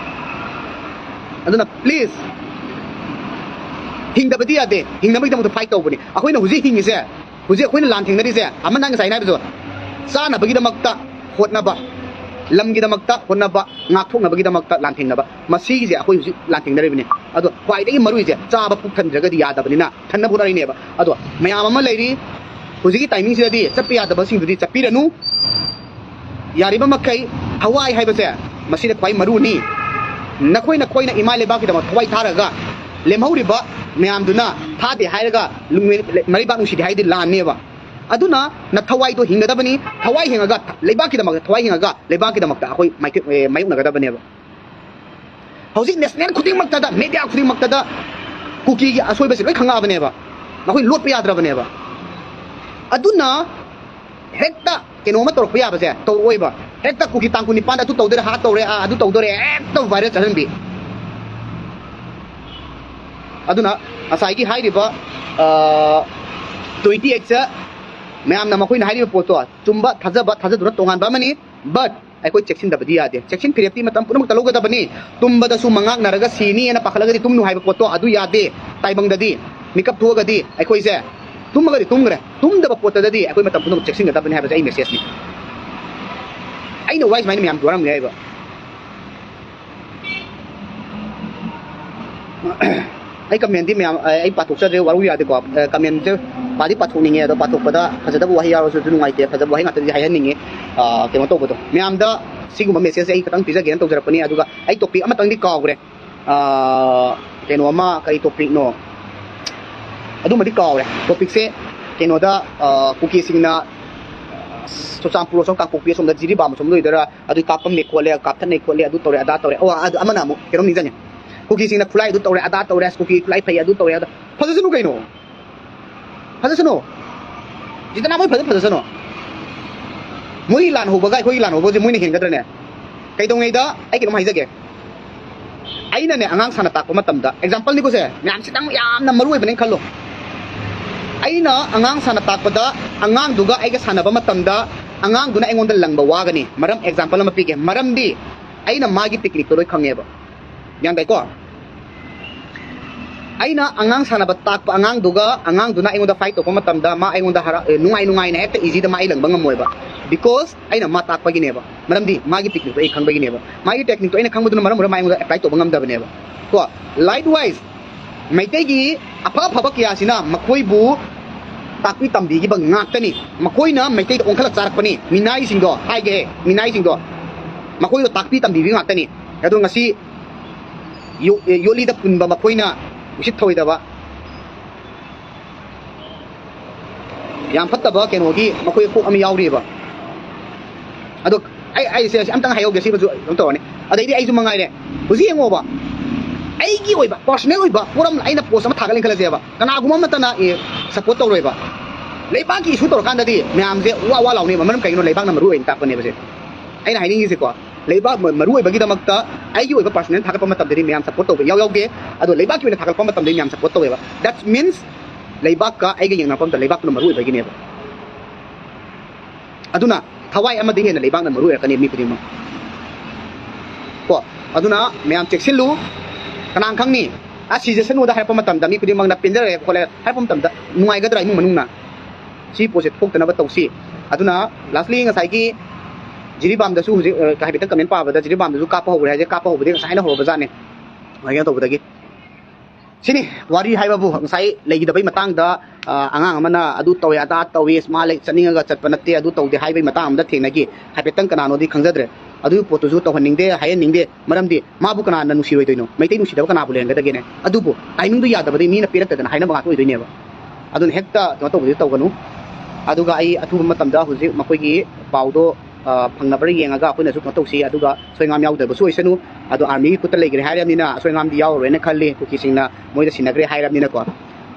ꯑꯗꯨꯅ please, ꯍꯤꯡꯗꯕꯗꯤ ꯌꯥꯗꯦ, ꯍꯤꯡꯅꯕꯒꯤꯗꯃꯛꯇ fight ꯇꯧꯕꯅꯤ꯫ ꯑꯩꯈꯣꯏꯅ ꯍꯧꯖꯤꯛ ꯍꯤꯡꯉꯤꯁꯦ, ꯍꯧꯖꯤꯛ ꯑꯩꯈꯣꯏꯅ ꯂꯥꯟ ꯊꯦꯡꯅꯔꯤꯁꯦ, ꯑꯃꯅ ꯉꯁꯥꯏꯅ ꯍꯥꯏꯕꯗꯣ, ꯆꯥꯅꯕꯒꯤꯗꯃꯛꯇ ꯍꯣꯠꯅꯕ, ꯂꯝꯒꯤꯗꯃꯛꯇ ꯍꯣꯠꯅꯕ, ꯉꯥꯛꯊꯣꯛꯅꯕꯒꯤꯗꯃꯛꯇ ꯂꯥꯟꯊꯦꯡꯅꯕ, ꯃꯁꯤꯒꯤꯁꯦ ꯑꯩꯈꯣꯏ ꯍꯧꯖꯤꯛ ꯂꯥꯟꯊꯦꯡꯅꯔꯤꯕꯅꯤ꯫ ꯑꯗꯣ ꯈ꯭ꯋꯥꯏꯗꯒꯤ ꯃꯔꯨꯏꯁꯦ, ꯆꯥꯕ ꯄꯨꯛ ꯊꯟꯗ꯭ꯔꯒꯗꯤ ꯌꯥꯗꯕꯅꯤꯅ ꯊꯟꯅꯕ ꯍꯣꯠꯅꯔꯤꯅꯦꯕ꯫ ꯑꯗꯣ ꯃꯌꯥꯝ ꯑꯃ ꯂꯩꯔꯤ, ꯍꯧꯖꯤꯛꯀꯤ timing ꯁꯤꯗꯗꯤ ꯆꯠꯄ ꯌꯥꯗꯕꯁꯤꯡꯗꯨꯗꯤ ꯆꯠꯄꯤꯔꯅꯨ꯫ ꯌꯥꯔꯤꯕ ꯃꯈꯩ ꯊꯋꯥꯏ ꯍꯥꯏꯕꯁꯦ, ꯃꯁꯤꯗ ꯈ꯭ꯋꯥꯏ ꯃꯔꯨꯅꯤ꯫ ꯅꯈꯣꯏ ꯅꯈꯣꯏꯅ ꯏꯃꯥ ꯂꯩꯕꯥꯛꯀꯤꯗꯃꯛ ꯊꯋꯥꯏ ꯊꯥꯔꯒ, ꯂꯦꯝꯍꯧꯔꯤꯕ ꯃꯌꯥꯝꯗꯨꯅ ꯊꯥꯗꯦ ꯍꯥꯏꯔꯒ, ꯂꯨꯡ-, ꯃꯔꯩꯕꯥꯛ ꯅꯨꯡꯁꯤꯗꯦ ꯍꯥꯏꯗꯤ ꯂꯥꯟꯅꯦꯕ꯫ ꯑꯗꯨꯅ ꯅꯊꯋꯥꯏꯗꯣ ꯍꯤꯡꯒꯗꯕꯅꯤ꯫ ꯊꯋꯥꯏ ꯍꯤꯡꯉꯒ, ꯂꯩꯕꯥꯛꯀꯤꯗꯃꯛꯇ ꯊꯋꯥꯏ ꯍꯤꯡꯉꯒ, ꯂꯩꯕꯥꯛꯀꯤꯗꯃꯛꯇ ꯑꯩꯈꯣꯏ ꯃꯥꯏꯊꯣꯛ-, ꯑꯦ, ꯃꯥꯌꯣꯛꯅꯒꯗꯕꯅꯦꯕ꯫ ꯍꯧꯖꯤꯛ national ꯈꯨꯗꯤꯡꯃꯛꯇꯗ, media ꯈꯨꯗꯤꯡꯃꯛꯇꯗ ꯀꯨꯀꯤꯒꯤ ꯑꯁꯣꯏꯕꯁꯤ ꯂꯣꯏ ꯈꯪꯉꯛꯑꯕꯅꯦꯕ꯫ ꯅꯈꯣꯏ ꯂꯣꯠꯄ ꯌꯥꯗ꯭ꯔꯕꯅꯦꯕ꯫ ꯑꯗꯨꯅ ꯍꯦꯛꯇ ꯀꯩꯅꯣꯝꯃ ꯇꯧꯔꯛꯄ ꯌꯥꯕꯁꯦ ꯇꯧꯔꯛꯑꯣꯏꯕ꯫ ꯍꯦꯛꯇ ꯀꯨꯀꯤ ꯇꯥꯡ ꯀꯨꯟꯅꯤꯄꯥꯟꯗ ꯑꯗꯨ ꯇꯧꯗꯣꯔꯦ, ꯍꯥ ꯇꯧꯔꯦ, ꯑꯥ ꯑꯗꯨ ꯇꯧꯗꯣꯔꯦ, ꯍꯦꯛꯇ viral ꯆꯠꯍꯟꯕꯤ꯫ ꯑꯗꯨꯅ ꯉꯁꯥꯏꯒꯤ ꯍꯥꯏꯔꯤꯕ, ꯑ, twenty eight ꯁꯦ ꯃꯌꯥꯝꯅ ꯃꯈꯣꯏꯅ ꯍꯥꯏꯔꯤꯕ ꯄꯣꯠꯇꯣ ꯆꯨꯝꯕ, ꯊꯥꯖꯕ, ꯊꯥꯖꯗꯕ ꯇꯣꯉꯥꯟꯕ ꯑꯃꯅꯤ꯫ But ꯑꯩꯈꯣꯏ ꯆꯦꯛꯁꯤꯟꯗꯕꯗꯤ ꯌꯥꯗꯦ꯫ ꯆꯦꯛꯁꯤꯟ ꯐꯤꯔꯦꯞꯇꯤ ꯃꯇꯝ ꯄꯨꯝꯅꯃꯛꯇ ꯂꯧꯒꯗꯕꯅꯤ꯫ ꯇꯨꯝꯕꯗꯁꯨ ꯃꯉꯥꯛꯅꯔꯒ ꯁꯤꯅꯤꯅ ꯄꯥꯈꯠꯂꯒꯗꯤ ꯇꯨꯝꯅꯨ ꯍꯥꯏꯕ ꯄꯣꯠꯇꯣ ꯑꯗꯨ ꯌꯥꯗꯦ꯫ ꯇꯥꯏꯕꯪꯗꯗꯤ, ꯃꯤꯀꯞ ꯊꯣꯛꯑꯒꯗꯤ ꯑꯩꯈꯣꯏꯁꯦ ꯇꯨꯝꯃꯒꯗꯤ ꯇꯨꯝꯈ꯭ꯔꯦ, ꯇꯨꯝꯗꯕ ꯄꯣꯠꯇꯗꯗꯤ ꯑꯩꯈꯣꯏ ꯃꯇꯝ ꯄꯨꯝꯅꯃꯛ ꯆꯦꯛꯁꯤꯟꯒꯗꯕꯅꯤ ꯍꯥꯏꯕꯁꯦ ꯑꯩ message ꯅꯤ꯫ ꯑꯩꯅ ꯋꯥꯔꯤ ꯁꯨꯃꯥꯏꯅ ꯃꯌꯥꯝ ꯋꯥꯔꯝꯒꯅꯤ ꯍꯥꯏꯕ꯫ ꯑꯩ comment ꯗꯤ ꯃꯌꯥꯝ, ꯑꯩ, ꯑꯩ ꯄꯥꯊꯣꯛꯆꯗ꯭ꯔꯦ, ꯋꯥꯔꯧ ꯌꯥꯗꯦꯀꯣ꯫ ꯑ, comment ꯁꯦ ꯄꯥꯗꯤ ꯄꯥꯊꯣꯛꯅꯤꯡꯉꯦ, ꯑꯗꯣ ꯄꯥꯊꯣꯛꯄꯗ ꯐꯖꯗꯕ ꯋꯥꯍꯩ ꯌꯥꯎꯔꯁꯨ ꯑꯗꯨ ꯅꯨꯡꯉꯥꯏꯇꯦ, ꯐꯖꯕ ꯋꯥꯍꯩ ꯉꯥꯛꯇꯗꯤ ꯍꯥꯏꯍꯟꯅꯤꯡꯉꯦ꯫ ꯑ, ꯀꯩꯅꯣ ꯇꯧꯕꯗꯣ, ꯃꯌꯥꯝꯗ ꯁꯤꯒꯨꯝꯕ message ꯁꯦ ꯑꯩ ꯈꯤꯇꯪ ꯄꯤꯖꯒꯦꯅ ꯇꯧꯖꯔꯛꯄꯅꯤ꯫ ꯑꯗꯨꯒ ꯑꯩ topic ꯑꯃꯇꯪꯗꯤ ꯀꯥꯎꯈ꯭ꯔꯦ꯫ ꯑ, ꯀꯩꯅꯣ ꯑꯃ, ꯀꯔꯤ topic ꯅꯣ? ꯑꯗꯨꯃꯗꯤ ꯀꯥꯎꯔꯦ꯫ ꯇꯣꯄꯤꯛꯁꯦ ꯀꯩꯅꯣꯗ, ꯑ, ꯀꯨꯀꯤꯁꯤꯡꯅ, ꯑ, ꯆꯨꯔꯆꯥꯟꯄꯨꯔ ꯑꯁꯣꯝ, ꯀꯥꯡꯄꯣꯛꯄꯤ ꯑꯁꯣꯝꯗ, ꯖꯤꯔꯤꯕꯥꯝ ꯑꯁꯣꯝ ꯂꯣꯏꯗꯣꯏꯔꯥ, ꯑꯗꯨ ꯀꯥꯞꯄꯝꯃꯦ ꯈꯣꯠꯂꯦ, ꯀꯥꯞꯊꯠꯅꯩ ꯈꯣꯠꯂꯦ, ꯑꯗꯨ ꯇꯧꯔꯦ ꯑꯗꯥ ꯇꯧꯔꯦ, ꯑꯣ, ꯑꯗꯨ ꯑꯃꯅ ꯑꯃꯨꯛ ꯀꯩꯅꯣꯝ ꯅꯤꯡꯁꯤꯡꯉꯦ꯫ ꯀꯨꯀꯤꯁꯤꯡꯅ ꯈꯨꯠꯂꯥꯏ ꯑꯗꯨ ꯇꯧꯔꯦ ꯑꯗꯥ ꯇꯧꯔꯦ, ꯀꯨꯀꯤ ꯈꯨꯠꯂꯥꯏ ꯐꯩ ꯑꯗꯨ ꯇꯧꯔꯦ ꯑꯗꯥ꯫ ꯐꯖꯁꯅꯨ ꯀꯩꯅꯣ, ꯐꯖꯁꯅꯨ꯫ ꯖꯤꯇꯅꯥ ꯃꯣꯏ ꯐꯖ ꯐꯖꯁꯅꯨ꯫ ꯃꯣꯏꯒꯤ ꯂꯥꯟ ꯍꯧꯕꯒ ꯑꯩꯈꯣꯏꯒꯤ ꯂꯥꯟ ꯍꯧꯕꯁꯦ ꯃꯣꯏꯅ ꯍꯦꯟꯒꯗ꯭ꯔꯅꯦ? ꯀꯩꯗꯧꯉꯩꯗ, ꯑꯩ ꯀꯩꯅꯣꯝ ꯍꯥꯏꯖꯒꯦ꯫ ꯑꯩꯅꯅꯦ, ꯑꯉꯥꯡ ꯁꯥꯟꯅ ꯇꯥꯛꯄ ꯃꯇꯝꯗ, ꯑꯦꯛꯖꯥꯝꯄꯜꯅꯤꯀꯣ ꯁꯦ, ꯃꯌꯥꯝ ꯈꯤꯇꯪ ꯌꯥꯝꯅ ꯃꯔꯨ ꯑꯣꯏꯕꯅꯦꯅ ꯈꯜꯂꯣ꯫ ꯑꯩꯅ ꯑꯉꯥꯡ ꯁꯥꯟꯅ ꯇꯥꯛꯄꯗ, ꯑꯉꯥꯡꯗꯨꯒ ꯑꯩꯒ ꯁꯥꯟꯅꯕ ꯃꯇꯝꯗ, ꯑꯉꯥꯡꯗꯨꯅ ꯑꯩꯉꯣꯟꯗ ꯂꯪꯕ ꯋꯥꯒꯅꯤ꯫ ꯃꯔꯝ, ꯑꯦꯛꯖꯥꯝꯄꯜ ꯑꯃ ꯄꯤꯒꯦ꯫ ꯃꯔꯝꯗꯤ ꯑꯩꯅ ꯃꯥꯒꯤ ꯇꯦꯛꯅꯤꯛꯇꯣ ꯂꯣꯏ ꯈꯪꯉꯦꯕ꯫ ꯒ꯭ꯌꯥꯟ ꯇꯥꯏꯀꯣ? ꯑꯩꯅ ꯑꯉꯥꯡ ꯁꯥꯟꯅꯕ ꯇꯥꯛꯄ ꯑꯉꯥꯡꯗꯨꯒ, ꯑꯉꯥꯡꯗꯨꯅ ꯑꯩꯉꯣꯟꯗ ꯐꯥꯏꯠ ꯇꯧꯔꯛꯄ ꯃꯇꯝꯗ, ꯃꯥ ꯑꯩꯉꯣꯟꯗ ꯍꯔꯥꯎ-, ꯑꯦ, ꯅꯨꯡꯉꯥꯏ ꯅꯨꯡꯉꯥꯏꯅ ꯍꯦꯛꯇ ꯏꯖꯤꯗ ꯃꯥ ꯑꯩ ꯂꯪꯕ ꯉꯝꯃꯣꯏꯕ꯫ Because ꯑꯩꯅ ꯃꯥ ꯇꯥꯛꯄꯒꯤꯅꯦꯕ꯫ ꯃꯔꯝꯗꯤ ꯃꯥꯒꯤ ꯇꯦꯛꯅꯤꯛꯇꯣ ꯑꯩ ꯈꯪꯕꯒꯤꯅꯦꯕ꯫ ꯃꯥꯒꯤ ꯇꯦꯛꯅꯤꯛꯇꯣ ꯑꯩꯅ ꯈꯪꯕꯗꯨꯅ ꯃꯔꯝ ꯑꯣꯏꯔꯒ ꯃꯥ ꯑꯩꯉꯣꯟꯗ ꯑꯦꯄ꯭ꯂꯥꯏ ꯇꯧꯕ ꯉꯝꯗꯕꯅꯦꯕ꯫ ꯀꯣ, likewise, ꯃꯩꯇꯩꯒꯤ ꯑꯐ ꯑꯐꯕ ꯀꯌꯥꯁꯤꯅ ꯃꯈꯣꯏꯕꯨ ꯇꯥꯛꯄꯤ ꯇꯝꯕꯤꯈꯤꯕ ꯉꯥꯛꯇꯅꯤ꯫ ꯃꯈꯣꯏꯅ ꯃꯩꯇꯩꯗ ꯑꯣꯟꯈꯠꯂ ꯆꯥꯔꯛꯄꯅꯤ꯫ ꯃꯤꯅꯥꯏꯁꯤꯡꯗꯣ ꯍꯥꯏꯒꯦ, ꯃꯤꯅꯥꯏꯁꯤꯡꯗꯣ, ꯃꯈꯣꯏꯗꯣ ꯇꯥꯛꯄꯤ ꯇꯝꯕꯤꯕ ꯉꯥꯛꯇꯅꯤ꯫ ꯑꯗꯣ ꯉꯁꯤ ꯌꯣ-, ꯌꯣꯠꯂꯤꯗ ꯄꯨꯟꯕ ꯃꯈꯣꯏꯅ ꯎꯁꯤꯠ ꯊꯧꯑꯣꯏꯗꯕ, ꯌꯥꯝ ꯐꯠꯇꯕ ꯀꯩꯅꯣꯒꯤ ꯃꯈꯣꯏ ꯀꯣꯛ ꯑꯃ ꯌꯥꯎꯔꯤꯑꯕ꯫ ꯑꯗꯣ ꯑꯩ, ꯑꯩꯁꯦ ꯑꯁꯤ ꯑꯝꯇꯪ ꯍꯥꯏꯍꯧꯒꯦ, ꯁꯤꯃꯁꯨ ꯑꯗꯨꯝ ꯇꯧꯔꯅꯤ꯫ ꯑꯗꯩꯗꯤ ꯑꯩꯁꯨ ꯃꯉꯥꯏꯔꯦ꯫ ꯍꯧꯖꯤꯛ ꯌꯦꯡꯉꯣꯕ, ꯑꯩꯒꯤ ꯑꯣꯏꯕ, ꯄꯔꯁꯣꯅꯦꯜ ꯑꯣꯏꯕ ꯄꯣꯠ ꯑꯃ ꯑꯩꯅ ꯄꯣꯁ ꯑꯃ ꯊꯥꯒꯠꯂꯦꯅ ꯈꯜꯂꯁꯦꯕ꯫ ꯀꯅꯥꯒꯨꯝꯕ ꯑꯃꯠꯇꯅ, ꯑꯦ, ꯁꯞꯄꯣꯔꯠ ꯇꯧꯔꯣꯏꯕ꯫ ꯂꯩꯕꯥꯛꯀꯤ ꯏꯁꯨ ꯇꯧꯔꯀꯥꯟꯗꯗꯤ ꯃꯌꯥꯝꯁꯦ ꯋꯥ ꯋꯥ ꯂꯥꯎꯅꯦꯕ꯫ ꯃꯔꯝ ꯀꯩꯒꯤꯅꯣ? ꯂꯩꯕꯥꯛꯅ ꯃꯔꯨ ꯑꯣꯏꯅ ꯇꯥꯛꯄꯅꯦꯕꯁꯦ꯫ ꯑꯩꯅ ꯍꯥꯏꯅꯤꯡꯉꯤꯁꯦꯀꯣ, ꯂꯩꯕꯥꯛ ꯃ-, ꯃꯔꯨ ꯑꯣꯏꯕꯒꯤꯗꯃꯛꯇ ꯑꯩꯒꯤ ꯑꯣꯏꯕ ꯄꯔꯁꯣꯅꯦꯜ ꯊꯥꯒꯠꯄ ꯃꯇꯝꯗꯗꯤ ꯃꯌꯥꯝ ꯁꯞꯄꯣꯔꯠ ꯇꯧꯕ ꯌꯥꯎ ꯌꯥꯎꯗꯦ꯫ ꯑꯗꯣ ꯂꯩꯕꯥꯛꯀꯤ ꯑꯣꯏꯅ ꯊꯥꯒꯠꯂꯛꯄ ꯃꯇꯝꯗꯗꯤ ꯃꯌꯥꯝ ꯁꯞꯄꯣꯔꯠ ꯇꯧꯋꯦꯕ꯫ That means ꯂꯩꯕꯥꯛꯀ ꯑꯩꯒ ꯌꯦꯡꯅꯔꯛꯄ ꯃꯇꯝꯗ ꯂꯩꯕꯥꯛꯇꯨꯅ ꯃꯔꯨ ꯑꯣꯏꯕꯒꯤꯅꯦꯕ꯫ ꯑꯗꯨꯅ ꯊꯋꯥꯏ ꯑꯃꯗꯒꯤ ꯍꯦꯟꯅ ꯂꯩꯕꯥꯛꯅ ꯃꯔꯨ ꯑꯣꯏꯔꯛꯀꯅꯤ ꯃꯤ ꯈꯨꯗꯤꯡꯃꯛ꯫ ꯀꯣ, ꯑꯗꯨꯅ ꯃꯌꯥꯝ ꯆꯦꯛꯁꯤꯜꯂꯨ꯫ ꯀꯅꯥꯅ ꯈꯪꯅꯤ? "ꯑꯁ, ꯁꯤꯖꯁꯅꯨꯗ" ꯍꯥꯏꯔꯛꯄ ꯃꯇꯝꯗ, ꯃꯤ ꯈꯨꯗꯤꯡꯃꯛꯅ "ꯄꯦꯟꯖꯔꯦ ꯈꯣꯠꯂꯦ" ꯍꯥꯏꯔꯛꯄ ꯃꯇꯝꯗ ꯅꯨꯡꯉꯥꯏꯒꯗ꯭ꯔꯥ ꯏꯃꯨꯡ ꯃꯅꯨꯡꯅ? ꯁꯤ ꯄꯣꯠꯁꯦ ꯊꯣꯛꯇꯅꯕ ꯇꯧꯁꯤ꯫ ꯑꯗꯨꯅ lastly ꯉꯁꯥꯏꯒꯤ ꯖꯤꯔꯤꯕꯥꯝꯗꯁꯨ ꯍꯧꯖꯤꯛ, ꯑ, ꯍꯥꯏꯐꯦꯠꯇꯪ ꯀꯃꯦꯟ ꯄꯥꯕꯗ ꯖꯤꯔꯤꯕꯥꯝꯗꯁꯨ ꯀꯥꯞꯄ ꯍꯧꯈ꯭ꯔꯦ ꯍꯥꯏꯁꯦ, ꯀꯥꯞꯄ ꯍꯧꯕꯗꯤ ꯉꯁꯥꯏꯅ ꯍꯧꯔꯕꯖꯥꯠꯅꯦ꯫ ꯀꯩꯅꯣ ꯇꯧꯕꯗꯒꯤ꯫ ꯁꯤꯅꯤ ꯋꯥꯔꯤ ꯍꯥꯏꯕꯕꯨ, ꯉꯁꯥꯏ ꯂꯩꯈꯤꯗꯕꯩ ꯃꯇꯥꯡꯗ, ꯑ, ꯑꯉꯥꯡ ꯑꯃꯅ "ꯑꯗꯨ ꯇꯧꯋꯦ, ꯑꯗꯥ ꯇꯧꯋꯦ, ꯃꯥ ꯂꯩ-, ꯆꯠꯅꯤꯡꯉꯒ ꯆꯠꯄ ꯅꯠꯇꯦ, ꯑꯗꯨ ꯇꯧꯗꯦ" ꯍꯥꯏꯕꯒꯤ ꯃꯇꯥꯡ ꯑꯃꯗ ꯊꯦꯡꯅꯈꯤ꯫ ꯍꯥꯏꯐꯦꯠꯇꯪ ꯀꯅꯥꯅꯣꯗꯤ ꯈꯪꯖꯗ꯭ꯔꯦ꯫ ꯑꯗꯨꯒꯤ ꯄꯣꯠꯇꯨꯁꯨ ꯇꯧꯍꯟꯅꯤꯡꯗꯦ, ꯍꯥꯏꯍꯟꯅꯤꯡꯗꯦ꯫ ꯃꯔꯝꯗꯤ ꯃꯥꯕꯨ ꯀꯅꯥꯅ ꯅꯨꯡꯁꯤꯔꯣꯏꯗꯣꯏꯅꯣ? ꯃꯩꯇꯩ ꯅꯨꯡꯁꯤꯗꯕ ꯀꯅꯥꯕꯨ ꯂꯩꯔꯝꯒꯗꯒꯦꯅꯦ? ꯑꯗꯨꯕꯨ timingꯗꯨ ꯌꯥꯗꯕꯗꯤ ꯃꯤꯅ ꯄꯤꯔꯛꯇꯗꯅ ꯍꯥꯏꯅꯕ ꯉꯥꯛꯇ ꯑꯣꯏꯗꯣꯏꯅꯦꯕ꯫ ꯑꯗꯨꯅ ꯍꯦꯛꯇ ꯀꯩꯅꯣ ꯇꯧꯕꯗꯤ ꯇꯧꯒꯅꯨ꯫ ꯑꯗꯨꯒ ꯑꯩ ꯑꯊꯨꯕ ꯃꯇꯝꯗ ꯍꯧꯖꯤꯛ ꯃꯈꯣꯏꯒꯤ ꯄꯥꯎꯗꯣ, ꯑ, ꯐꯪꯅꯕ꯭ꯔꯥ ꯌꯦꯡꯉꯒ ꯑꯩꯈꯣꯏꯅꯁꯨ ꯀꯩꯅꯣ ꯇꯧꯁꯤ꯫ ꯑꯗꯨꯒ ꯑꯁꯣꯏ ꯑꯉꯥꯝ ꯌꯥꯎꯗꯕꯁꯨ ꯑꯣꯏꯁꯅꯨ꯫ ꯑꯗꯣ armyꯒꯤ ꯈꯨꯠꯇ ꯂꯩꯈ꯭ꯔꯦ ꯍꯥꯏꯔꯕꯅꯤꯅ ꯑꯁꯣꯏ ꯑꯉꯥꯝꯗꯤ ꯌꯥꯎꯔꯔꯣꯏꯅ ꯈꯜꯂꯤ, ꯀꯨꯀꯤꯁꯤꯡꯅ ꯃꯣꯏꯗ ꯁꯤꯟꯅꯈ꯭ꯔꯦ ꯍꯥꯏꯔꯕꯅꯤꯅꯀꯣ꯫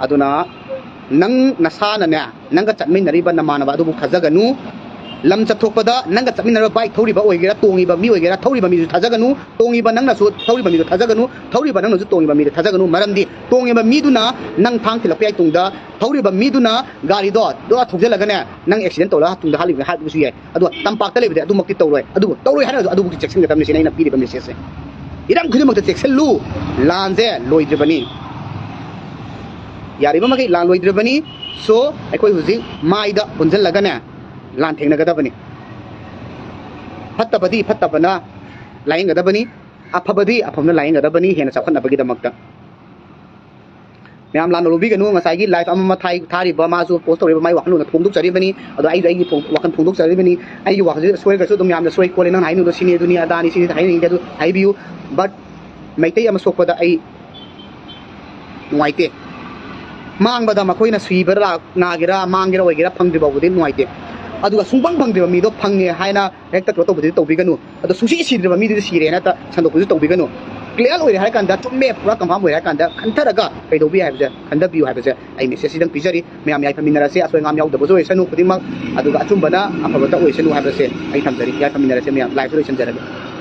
ꯑꯗꯨꯅ ꯅꯪ ꯅꯁꯥꯅꯅꯦ, ꯅꯪꯒ ꯆꯠꯃꯤꯟꯅꯔꯤꯕ ꯅꯃꯥꯟꯅꯕ ꯑꯗꯨꯕꯨ ꯊꯥꯖꯒꯅꯨ꯫ ꯂꯝ ꯆꯠꯊꯣꯛꯄꯗ ꯅꯪꯒ ꯆꯠꯃꯤꯟꯅꯔꯤꯕ bike ꯊꯧꯔꯤꯕ ꯑꯣꯏꯒꯦꯔꯥ, ꯇꯣꯡꯉꯤꯕ ꯃꯤ ꯑꯣꯏꯒꯦꯔꯥ, ꯊꯧꯔꯤꯕ ꯃꯤꯁꯨ ꯊꯥꯖꯒꯅꯨ꯫ ꯇꯣꯡꯉꯤꯕ ꯅꯪꯅꯁꯨ ꯊꯧꯔꯤꯕ ꯃꯤꯗꯨ ꯊꯥꯖꯒꯅꯨ, ꯊꯧꯔꯤꯕ ꯅꯪꯅꯁꯨ ꯇꯣꯡꯉꯤꯕ ꯃꯤꯗꯨ ꯊꯥꯖꯒꯅꯨ꯫ ꯃꯔꯝꯗꯤ ꯇꯣꯡꯉꯤꯕ ꯃꯤꯗꯨꯅ ꯅꯪ ꯊꯥꯡ ꯊꯤꯜꯂꯛꯄ ꯌꯥꯏ ꯇꯨꯡꯗ, ꯊꯧꯔꯤꯕ ꯃꯤꯗꯨꯅ ꯒꯥꯔꯤꯗꯣ ꯗꯣ ꯊꯧꯖꯤꯜꯂꯒꯅꯦ, ꯅꯪ accident ꯇꯧꯔꯒ ꯇꯨꯡꯗ ꯍꯥꯠꯂꯤꯕ ꯍꯥꯠꯄꯁꯨ ꯌꯥꯏ꯫ ꯑꯗꯣ ꯇꯝꯄꯥꯛꯇ ꯂꯩꯕꯗꯤ ꯑꯗꯨꯃꯛꯇꯤ ꯇꯧꯔꯣꯏ꯫ ꯑꯗꯨꯕꯨ ꯇꯧꯔꯣꯏ ꯍꯥꯏꯔꯒꯁꯨ ꯑꯗꯨꯕꯨꯛꯇꯤ ꯆꯦꯛꯁꯤꯟꯒꯗꯕꯅꯤ꯫ ꯁꯤꯅ ꯑꯩꯅ ꯄꯤꯔꯤꯕ messageꯁꯦ꯫ ꯏꯔꯝ ꯈꯨꯗꯤꯡꯃꯛꯇ ꯆꯦꯛꯁꯤꯜꯂꯨ꯫ ꯂꯥꯟꯁꯦ ꯂꯣꯏꯗ꯭ꯔꯤꯕꯅꯤ꯫ ꯌꯥꯔꯤꯕ ꯃꯈꯩ ꯂꯥꯟ ꯂꯣꯏꯗ꯭ꯔꯤꯕꯅꯤ꯫ So, ꯑꯩꯈꯣꯏ ꯍꯧꯖꯤꯛ ꯃꯥꯏꯗ ꯑꯣꯟꯁꯤꯜꯂꯒꯅꯦ, ꯂꯥꯟ ꯊꯦꯡꯅꯒꯗꯕꯅꯤ꯫ ꯐꯠꯇꯕꯗꯤ ꯐꯠꯇꯕꯅ ꯂꯥꯌꯦꯡꯒꯗꯕꯅꯤ, ꯑꯐꯕꯗꯤ ꯑꯐꯕꯅ ꯂꯥꯌꯦꯡꯒꯗꯕꯅꯤ, ꯍꯦꯟꯅ ꯆꯥꯎꯈꯠꯅꯕꯒꯤꯗꯃꯛꯇ꯫ ꯃꯌꯥꯝ ꯂꯥꯟꯅ ꯂꯧꯕꯤꯒꯅꯨ꯫ ꯉꯁꯥꯏꯒꯤ live ꯑꯃ ꯊꯥꯏ-, ꯊꯥꯔꯤꯕ, ꯃꯥꯁꯨ post ꯇꯧꯔꯤꯕ, ꯃꯥꯏ ꯋꯥꯈꯜꯂꯣꯟꯗꯣ ꯐꯣꯡꯗꯣꯛꯆꯔꯤꯕꯅꯤ꯫ ꯑꯗꯣ ꯑꯩꯁꯨ ꯑꯩꯒꯤ ꯐꯣꯡ-, ꯋꯥꯈꯜ ꯐꯣꯡꯗꯣꯛꯆꯔꯤꯕꯅꯤ꯫ ꯑꯩꯒꯤ ꯋꯥꯈꯜꯁꯤꯗ ꯁꯣꯏꯈ꯭ꯔꯁꯨ ꯑꯗꯨꯝ ꯌꯥꯝꯅ ꯁꯣꯏ ꯈꯣꯠꯂꯦ, ꯅꯪꯅ ꯍꯥꯏꯅꯤꯡꯕꯗꯣ ꯁꯤꯅꯤ, ꯑꯗꯨꯅꯤ, ꯑꯗꯥꯅꯤ, ꯁꯤꯅꯤ ꯍꯥꯏꯅꯤꯡꯗꯦ, ꯑꯗꯨ ꯍꯥꯏꯕꯤꯌꯨ꯫ But ꯃꯩꯇꯩ ꯑꯃ ꯁꯣꯛꯄꯗ ꯑꯩ ꯅꯨꯡꯉꯥꯏꯇꯦ꯫ ꯃꯥꯡꯕꯗ ꯃꯈꯣꯏꯅ ꯁꯤꯕ ꯂꯥꯛ-, ꯅꯥꯒꯦꯔꯥ, ꯃꯥꯡꯒꯦꯔꯥ, ꯑꯣꯏꯒꯦꯔꯥ, ꯐꯪꯗ꯭ꯔꯤ ꯐꯥꯎꯕꯗꯤ ꯅꯨꯡꯉꯥꯏꯇꯦ꯫ ꯑꯗꯨꯒ ꯁꯨꯡꯐꯪ ꯐꯪꯗ꯭ꯔꯤꯕ ꯃꯤꯗꯣ ꯐꯪꯉꯦ ꯍꯥꯏꯅ ꯍꯦꯛꯇ ꯀꯩꯅꯣ ꯇꯧꯕꯗꯤ ꯇꯧꯕꯤꯒꯅꯨ꯫ ꯑꯗꯣ ꯁꯨꯡꯁꯤ ꯁꯤꯗ꯭ꯔꯤꯕ ꯃꯤꯗꯨꯗꯤ ꯁꯤꯔꯦꯅ ꯍꯦꯛꯇ ꯁꯟꯗꯣꯛꯄꯁꯨ ꯇꯧꯕꯤꯒꯅꯨ꯫ Clear ꯑꯣꯏꯔꯦ ꯍꯥꯏꯔ ꯀꯥꯟꯗ, ꯆꯨꯝꯃꯦ, ꯄꯨꯔꯥ confirm ꯑꯣꯏꯔꯦ ꯍꯥꯏꯔ ꯀꯥꯟꯗ ꯈꯟꯊꯔꯒ ꯀꯩꯗꯧꯕꯤ ꯍꯥꯏꯕꯁꯦ, ꯈꯟꯊꯕꯤꯌꯨ ꯍꯥꯏꯕꯁꯦ ꯑꯩ message ꯁꯤꯗꯪ ꯄꯤꯖꯔꯤ꯫ ꯃꯌꯥꯝ ꯌꯥꯏꯐꯃꯤꯟꯅꯔꯁꯦ, ꯑꯁꯣꯏ ꯑꯉꯥꯝ ꯌꯥꯎꯗꯕꯁꯨ ꯑꯣꯏꯁꯅꯨ ꯈꯨꯗꯤꯡꯃꯛ, ꯑꯗꯨꯒ ꯑꯆꯨꯝꯕꯅ ꯑꯐꯕꯇ ꯑꯣꯏꯁꯅꯨ ꯍꯥꯏꯕꯁꯦ ꯑꯩ ꯊꯝꯖꯔꯤ꯫ ꯌꯥꯏꯐꯃꯤꯟꯅꯔꯁꯦ ꯃꯌꯥꯝ, live ꯁꯤ ꯂꯣꯏꯁꯤꯟꯖꯔꯒꯦ꯫